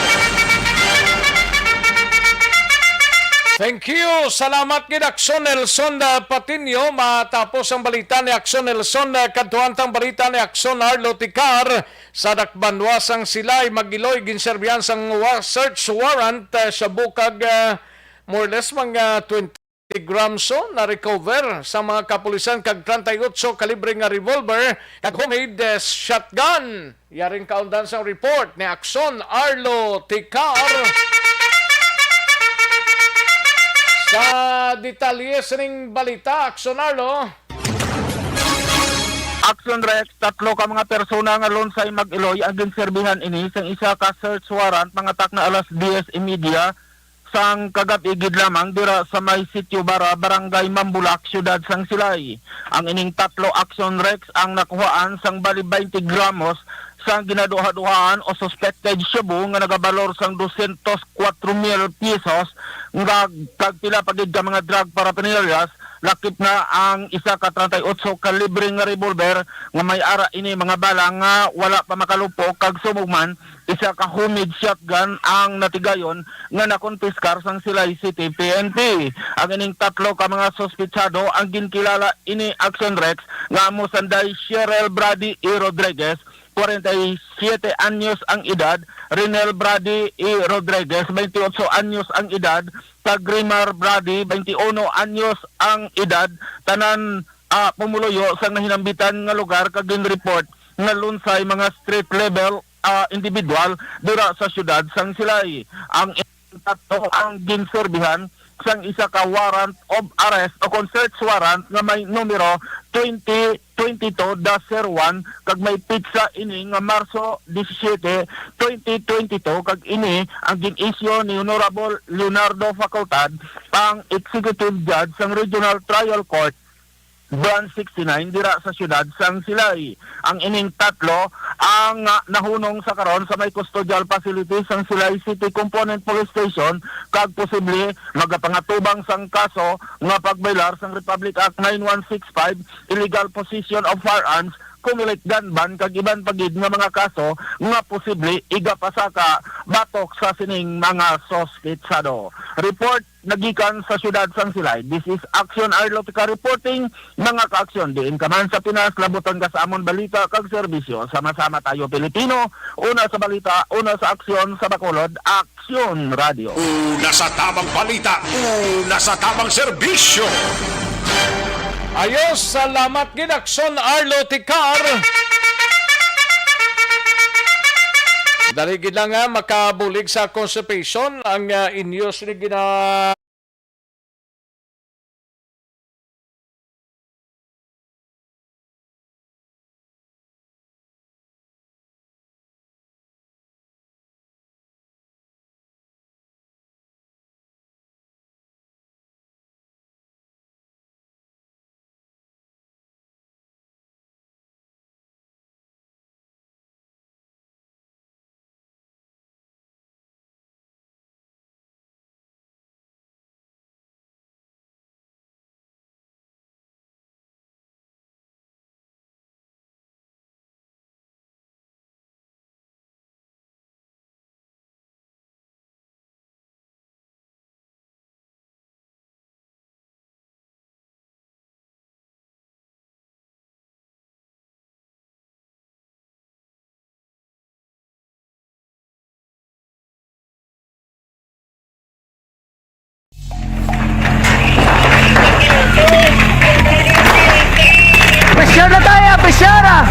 Thank you. Salamat gid, Akson Nelson, ah, Patinio. Matapos ang balita ni Akson Nelson, ah, kadtuan tang balita ni Akson Arlo Ticar. Sa dakbanwa sang Silay, Maguiloy, ginserbihan sang wa-, search warrant, ah, sa bukag, ah, more or less mga twenty grams na recover sa mga kapulisan kag treinta y ocho kalibre nga revolver kag homemade, eh, shotgun. Yaring kaundan sang report ni Akson Arlo Ticar. Sa detalye sining balita, Akson Arlo. Action Rex, tatlo ka mga persona nga lunsay mag-iloy ang ginserbihan ini sang isa ka search warrant mga takna alas diyes y media sang kagab-i gid lamang dira sa may Sitio Bara, Barangay Mambulak, Siyudad sang Silay. Ang ining tatlo Action Rex ang nakuhaan sang bali twenty gramos sang ginaduha-duhaan o suspected shabu nga nagabalor sang dosyentos kuwatro mil pesos nga kag pila pa gid ka mga drug paraphernalias, lakip na ang isa ka treinta y ocho kalibre nga revolver nga may ara ini mga bala nga wala pa makalupo kag sumog man isa ka homemade shotgun ang natigayon nga nakonpiskar sang Silay City P N P. Ang ining tatlo ka mga suspitsado ang ginkilala ini Action Rex nga amo sanday Cheryl Brady E. Rodriguez, kwarenta y siyete anyos ang edad, Renel Brady E. Rodriguez, twenty-eight anyos ang edad, kag Rimar Brady, twenty-uno anyos ang edad, tanan, ah, pumuluyo sang nahinambitan nga lugar kag ginreport nga lunsay mga street level, ah, individual dira sa siyudad sang Silay. Ang tatlo ang ginserbihan sang isa ka warrant of arrest o kon search warrant nga may numero twenty twenty-two dash zero one kag may pitsa ini nga Marso disisiete, twenty twenty-two, kag ini ang gin-isyu ni Honorable Leonardo Facultad, ang Executive Judge sang Regional Trial Court Branch sixty-nine dira sa siyudad sang Silay. Ang ining tatlo ang, ah, nahunong sa karon sa may custodial facility sang Silay City Component Police Station kag posible magapangatubang sang kaso nga pagbaylar sang Republic Act nine one six five, illegal possession of firearms, cumulate gun ban kag iban pa gid nga mga kaso nga posible igapasaka batok sa sining mga suspitsado. Report nagikan sa siyudad sang Silay. This is Action Arlotica reporting, mga ka-aksyon, diin ka man sa Pinas, labuton ka sa amon balita kag serbisyo. Sama-sama tayo, Pilipino, una sa balita, una sa aksyon, sa Bacolod, Aksyon Radio. Una sa tamang balita, una sa tamang serbisyo. Ayos, salamat gid, Aksyon Arlo Ticar. Dali gid lang nga makabulig sa constipation ang, ah, inyo sini gina- Pressure na tayo, pressure ah!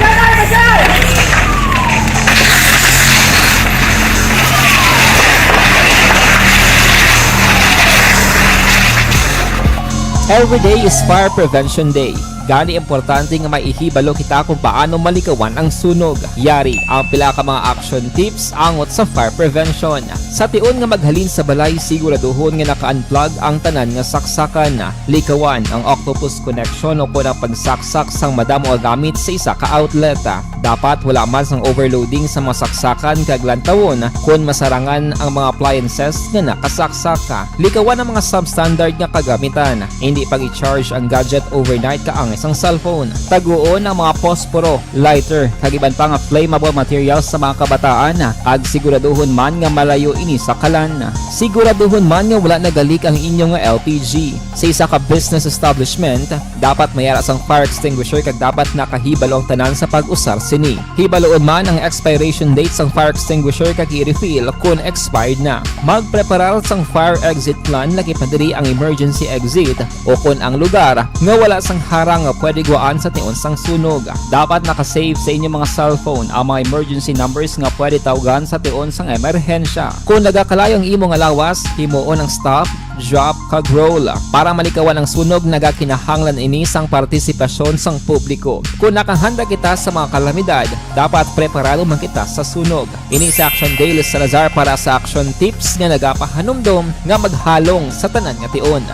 Every day is Fire Prevention Day. Gani, importante nga maihibalo kita kung paano malikawan ang sunog. Yari ang pila ka mga action tips angot sa fire prevention. Sa tion nga maghalin sa balay, siguraduhon nga naka-unplug ang tanan nga saksakan. Likawan ang octopus connection o kon ang pagsaksak sang madamo nga gamit sa isa ka outlet. Dapat wala man sang overloading sa mga saksakan kag lantawon kon masarangan ang mga appliances nga nakasaksak. Likawan ang mga substandard nga kagamitan. Indi pag-i-charge ang gadget overnight kaangay sang cellphone. Taguon ang mga posporo, lighter, kag iban pa nga flammable materials sa mga kabataan, kag siguraduhon man nga malayo ini sa kalan. Siguraduhon man nga wala nagalik ang inyo nga L P G. Sa isa ka business establishment, dapat may ara sang fire extinguisher kag dapat nakahibalo ang tanan sa pag-usar sini. Hibaloon man ang expiration date sang fire extinguisher kag i-refill kon expired na. Magpreparar sang fire exit plan, lakip na diri ang emergency exit o kon ang lugar nga wala sang harang nga pwede gwaan sa tion sang sunog. Dapat naka-save sa inyo mga cellphone ang mga emergency numbers nga pwede tawgan sa tion sang emerhensya. Kon nagakalayo ang imo nga lawas, himuon ang stop drop, kag roll. Para malikawan ang sunog, nagakinahanglan ini sang partisipasyon sang publiko. Kon nakahanda kita sa mga kalamidad, dapat preparado man kita sa sunog. Ini si Action Dale Salazar para sa Action Tips nga nagapahanumdom nga maghalong sa tanan nga tion.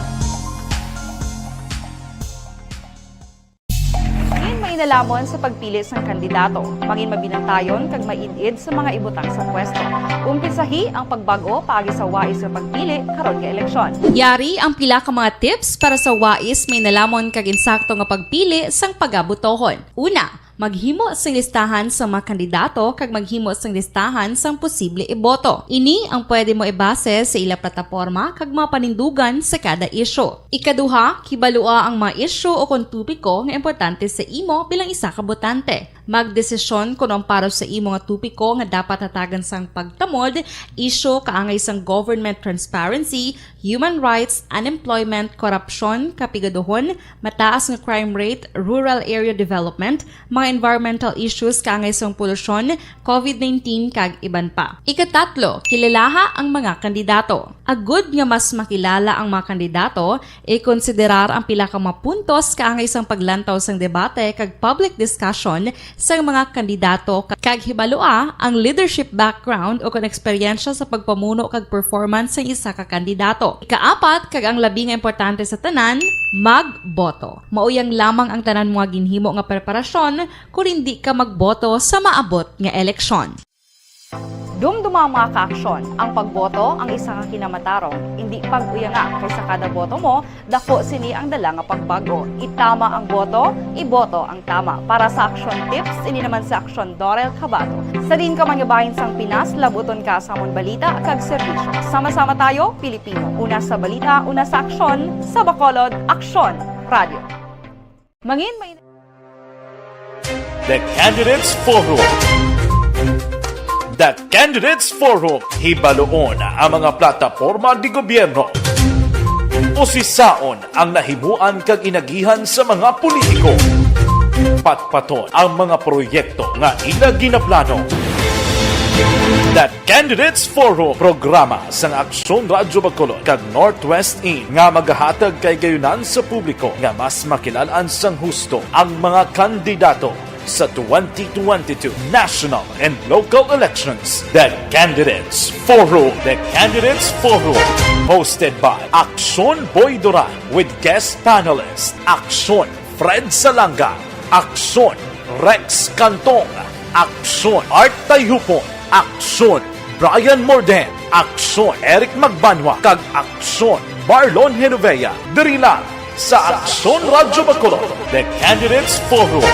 Mangin mainalamon sa pagpili sang kandidato. Mangin mabinantayon kag maid-id sa mga ibutang sa pwesto. Umpisahi ang pagbag-o paagi sa wais nga pagpili karon nga eleksyon. Yari ang pila ka mga tips para sa wais, mainalamon kag insakto nga pagpili sang pagabotohon. Una, maghimo sing listahan sa mga kandidato kag maghimo sing listahan sang posible iboto. Ini ang pwede mo ibase sa ila plataporma kag mga panindugan sa kada isyu. Ikaduha, kibalua ang mga isyu o kon topiko nga importante sa imo bilang isa ka botante. Magdesisyon kon ang para sa imo nga topiko nga dapat hatagan sang pagtamod, isyu kaangay sang government transparency, human rights, unemployment, korupsyon, kapigaduhon, mataas nga crime rate, rural area development, mga environmental issues kaangay sang polusyon, covid nineteen, kag iban pa. Ikatatlo, kilalaha ang mga kandidato. Agud nga mas makilala ang mga kandidato, ikonsiderar ang pila ka mga puntos kaangay sang paglantaw sang debate kag public discussion sang mga kandidato, kag hibalua ang leadership background o kon eksperyensya sa pagpamuno kag performance sang isa ka kandidato. Ikaapat, kag ang labi nga importante sa tanan, magboto. Mauyang lamang ang tanan mo nga ginhimo nga preparasyon kon indi ka magboto sa maabot nga eleksyon. Dumduma ang mga kaaksyon. Ang pagboto ang isa ka kinamatarong. Indi pag-uyanga, kay sa kada boto mo, dako sini ang dala nga pagbag-o. Itama ang boto, iboto ang tama. Para sa Action Tips, ini naman si Action Dorel Cabato. Sa diin ka man nga bahin sang Pinas, labuton ka sa amon balita kag serbisyo. Sama-sama tayo, Pilipino. Una sa balita, una sa aksyon, sa Bacolod, Aksyon Radio. Mangin may The Candidates Forum. The Candidates Forum, hibaluon ang mga plataporma di gobyerno. Usisaon ang nahimuan kag inagihan sa mga politiko. Patpaton ang mga proyekto nga ila ginaplano. The Candidates Forum, programa sang Aksyon Radyo Bacolod kag Northwest In nga magahatag kay gayunan sa publiko nga mas makilal-an sang husto ang mga kandidato sa twenty twenty-two national and local elections. The Candidates Forum. The Candidates Forum, hosted by Aksyon Boy Duran with guest panelist Aksyon Fred Salanga, Aksyon Rex Cantong, Aksyon Art Tayhupon, Aksyon Brian Morden, Aksyon Eric Magbanwa, kag Aksyon Marlon Genovea, diri lang sa Aksyon Radyo Bacolod, The Candidates Forum.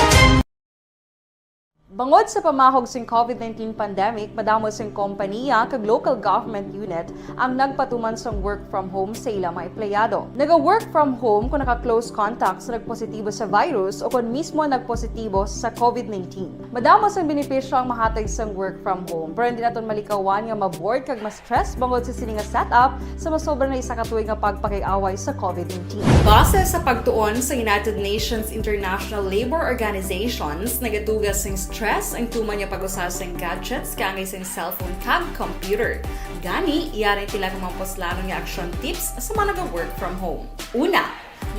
Bangod sa pamahog sing covid nineteen pandemic, madamo sing kompaniya kag local government unit ang nagpatuman sang work from home sa ila mga empleyado. Naga-work from home kung naka-close contact sa nagpositibo sa virus o kon mismo nagpositibo sa covid nineteen. Madamo sang benepisyo ang mahatag sang work from home, pero hindi naton malikawan nga ma-bored kag ma-stress bangod sa sini nga setup sa masobra na isa ka tuig nga pagpakig-away sa covid nineteen. Base sa pagtuon sa United Nations International Labour Organizations, nagatuga sing stress ang tuman nga pag-usa sing gadgets kaangay sing cellphone kag computer. Gani, yari ang pila ka mga puslanon nga action tips sa mga naga-work from home. Una,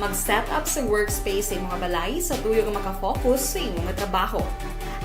mag-set up sa workspace sa imong balay sa tuyo nga makafocus sa imong trabaho.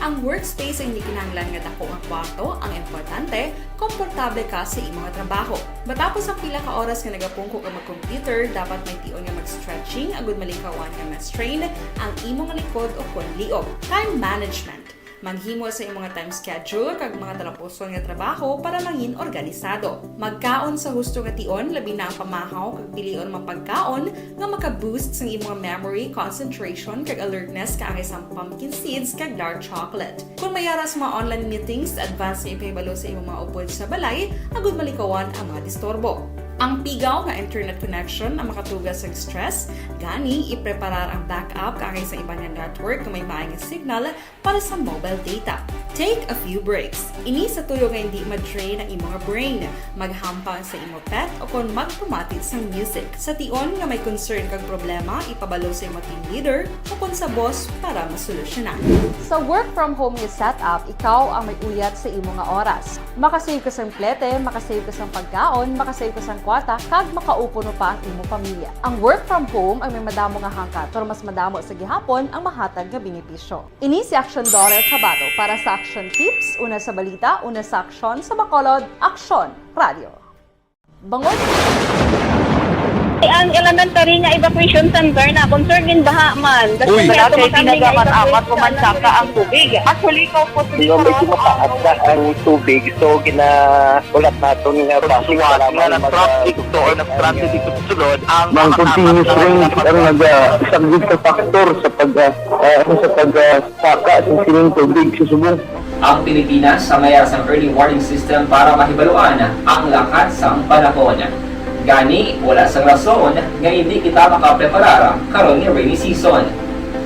Ang workspace ang hindi kinahanglan nga dako nga kwarto, ang importante, komportable ka sa imong trabaho. Matapos ang pila ka oras nga nagapungko ka mag-computer, dapat may tion nga mag-stretching agud malikawan nga ma-strain ang imong likod o kon liog. Time management. Maghimo sa imong time schedule kag mga talapuson nga trabaho para mangin organisado. Magkaon sa husto nga tion, labi na ang pamahaw, kag pilion mga pagkaon nga maka-boost sang imong memory, concentration, kag alertness kaangay sang pumpkin seeds kag dark chocolate. Kon may ara sa mga online meetings, advance nga ipahibalo sa imong mga upod sa balay agud malikawan ang mga disturbo. Ang pigaw nga internet connection ang makatuga sa stress, gani ipreparar ang backup kaangay sa iban nga network nga may maay nga signal para sa mobile data. Take a few breaks. Ini sa tuyo nga hindi ma-drain ang imong brain. Maghampang sa imo pet o kon magpamati sang music. Sa tion nga may concern kag problema, ipabalo sa imo team leader o kon sa boss para masolusyonan. Sa work from home nga setup, ikaw ang may uyat sa imo nga oras. Makasave ka sang plete, makasave ka sang pagkaon, makasave ka sang bata kag makaupo no pa ang imo pamilya. Ang work from home ang may madamo nga hangkat, pero mas madamo sa gihapon ang mahatag nga benepisyo. Ini si Action Dollar Kabato para sa Action Tips, una sa balita, una sa aksyon, sa Bacolod, Aksyon Radio. Bangod. Ang elementary nga evacuation center na concern in baha man. Uy. Kaya kay pinagamat-amat ko man saka ang tubig. Actually, ko po. Medyo mataas na ang tubig, so gina-, ulat naton nga basi nga nag-traffic to or nag-traffic dito sa sulod ang mga continuous rain ang nag-, ah, isang big factor sa pag, ah, ah, ano, sa pag, ah, saka sa sining tubig sa subong. Ang Pilipinas sa mayara sang early warning system para mahibaluan ang lakat sang panahon. Gani, wala sang rason nga hindi kita makapreparar karon nga rainy season.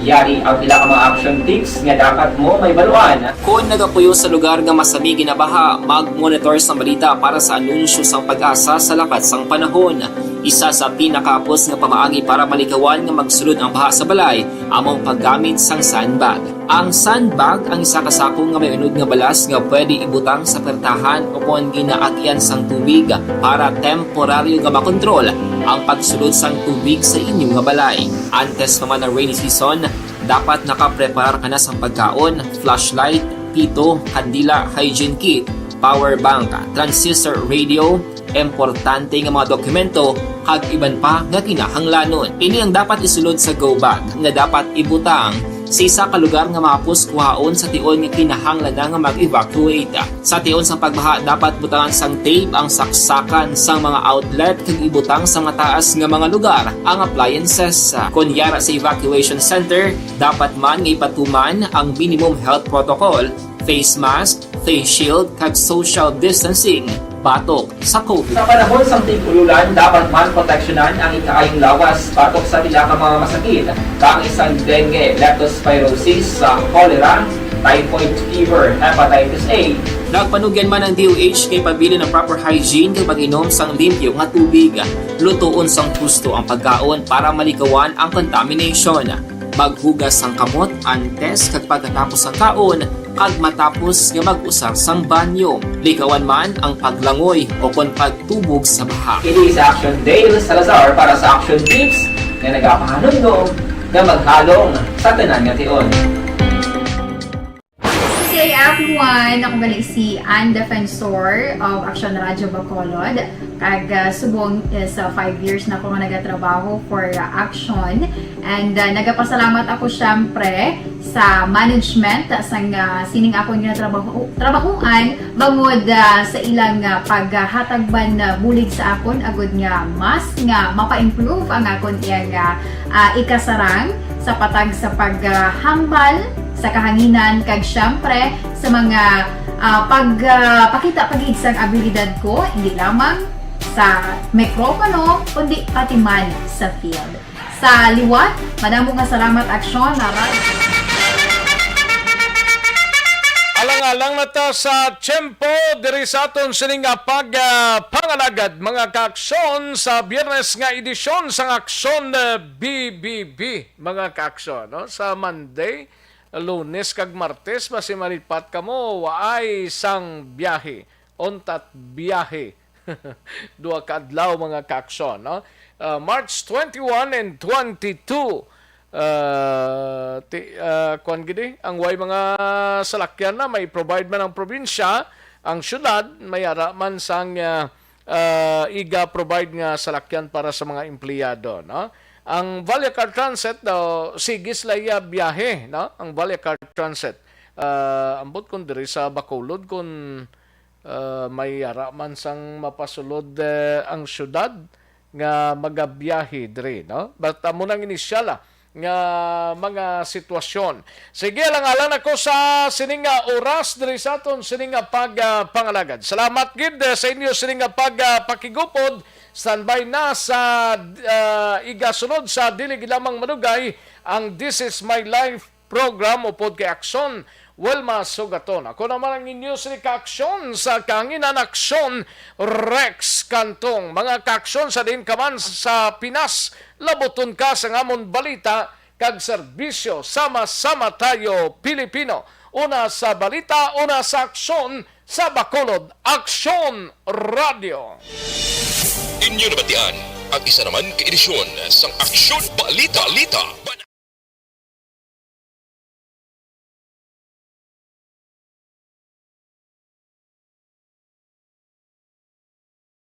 Yari ang pila ka mga action tips nga dapat mo mahibaluan. Kon nagapuyo sa lugar nga masami ginabaha, mag-monitor sang balita para sa anunsyo sang PAGASA sa lakat sang panahon. Isa sa pinakahapos nga pamaagi para malikawan nga magsulod ang baha sa balay amo ang paggamit sang sandbag. Ang sandbag ang isa ka sako nga may unod nga balas nga pwede ibutang sa pertahan o kon ginaagyan sang tubig para temporaryo nga makontrol ang pagsulod sang tubig sa inyo nga balay. Antes pa man ang rainy season, dapat nakapreparar ka na sang pagkaon, flashlight, pito, kandila, hygiene kit, power bank, transistor radio, importante nga mga dokumento, kag iban pa nga kinahanglanon. Ini ang dapat isulod sa go bag nga dapat ibutang sa isa ka lugar nga mahapos kuhaon sa tion nga kinahanglan na nga mag-evacuate. Sa tion sang pagbaha, dapat butangan sang tape ang saksakan sang mga outlet kag ibutang sa mataas nga mga lugar ang appliances. Kon yara sa evacuation center, dapat man nga ipatuman ang minimum health protocol, face mask, face shield, kag social distancing batok sa COVID. Sa panahon sang tig-ululan, dapat man proteksyonan ang ikaayong lawas batok sa pila ka mga masakit, kaangay sang dengue, leptospirosis, sa cholera, typhoid fever, hepatitis A. Nagpanugyan man ang D O H kay pabilin ang proper hygiene kag pag-inom sang limpyo nga tubig. Lutoon sang husto ang pagkaon para malikawan ang contamination. Maghugas sang kamot antes kag pagkatapos sang kaon kag matapos nga mag-usar sang banyo. Likawan man ang paglangoy o kon pagtubog sa baha. Ini si Action Dale Salazar para sa Action Tips nga nagapahanumdom nga maghalong sa tanan nga tion. Good day, everyone. Ako gali si Ann Defensor of Action Radio Bacolod. Kag, ah, subong is, ah, five years na ko nga nagatrabaho for, ah, Action. And, ah, nagapasalamat ako, syempre, sa management, ah, sang, ah, sining akon nga trabaho, trabahoan, bangod, ah, sa ilang, ah, paghatag man, ah, bulig sa akon, agud nga mas nga mapa-improve ang akon iyang, ah, ah, ikasarang sa patag sa paghambal sa kahanginan, kag, syempre, sa mga, ah, pag, ah, pakita pa gid sang abilidad ko, hindi lamang sa mikropono, kundi pati man sa field. Sa liwat, madamo nga salamat, Aksyon, na Radyo. Alang-alang na ta sa tiyempo diri sa aton sini nga pag, ah, pangalagad, mga kaaksyon, sa Biyernes nga edisyon sang Aksyon, ah, B B B, mga kaaksyon, no? Sa Monday, Lunes kag Martes, basi malipat kamo, waay sang biyahe. Untat biyahe. Duha ka adlaw, mga kaaksyon, no? Ah, March twenty-one and twenty-two. Ah, ti-, ah, kuwan gid eh, ang way mga salakyan na may provide man ang probinsya, ang syudad, may ara man sang, ah, ah, iga-provide nga salakyan para sa mga empleyado, no? Ang Vallecar Transit daw, sige sila iya biyahe, no? Ang Vallecar Transit. Ah, ambot kung diri sa Bacolod, kung, ah, may ara man sang mapasulod, eh, ang syudad nga magabiyahe diri, no? But amo nang inisyal, ah, nga mga sitwasyon. Sige, alang-alang ako sa sining nga oras diri sa aton sining nga pag, ah, pangalagad. Salamat gid, eh, sa inyo sining nga pag, ah, pakigupod. Standby na sa, ah, igasunod sa dili gid lamang madugay ang This Is My Life program upod kay Aksyon Wilma Sugaton. Ako naman ang inyo si kaaksyon sa kahanginan, Aksyon Rex Cantong. Mga kaaksyon, sa diin ka man sa Pinas, labuton ka sa amon balita kag serbisyo. Sama-sama tayo, Pilipino. Una sa balita, una sa aksyon, sa Bacolod, Aksyon Radio. Inyo nabatian ang isa naman ka edisyon sang Aksyon Balita. Balita.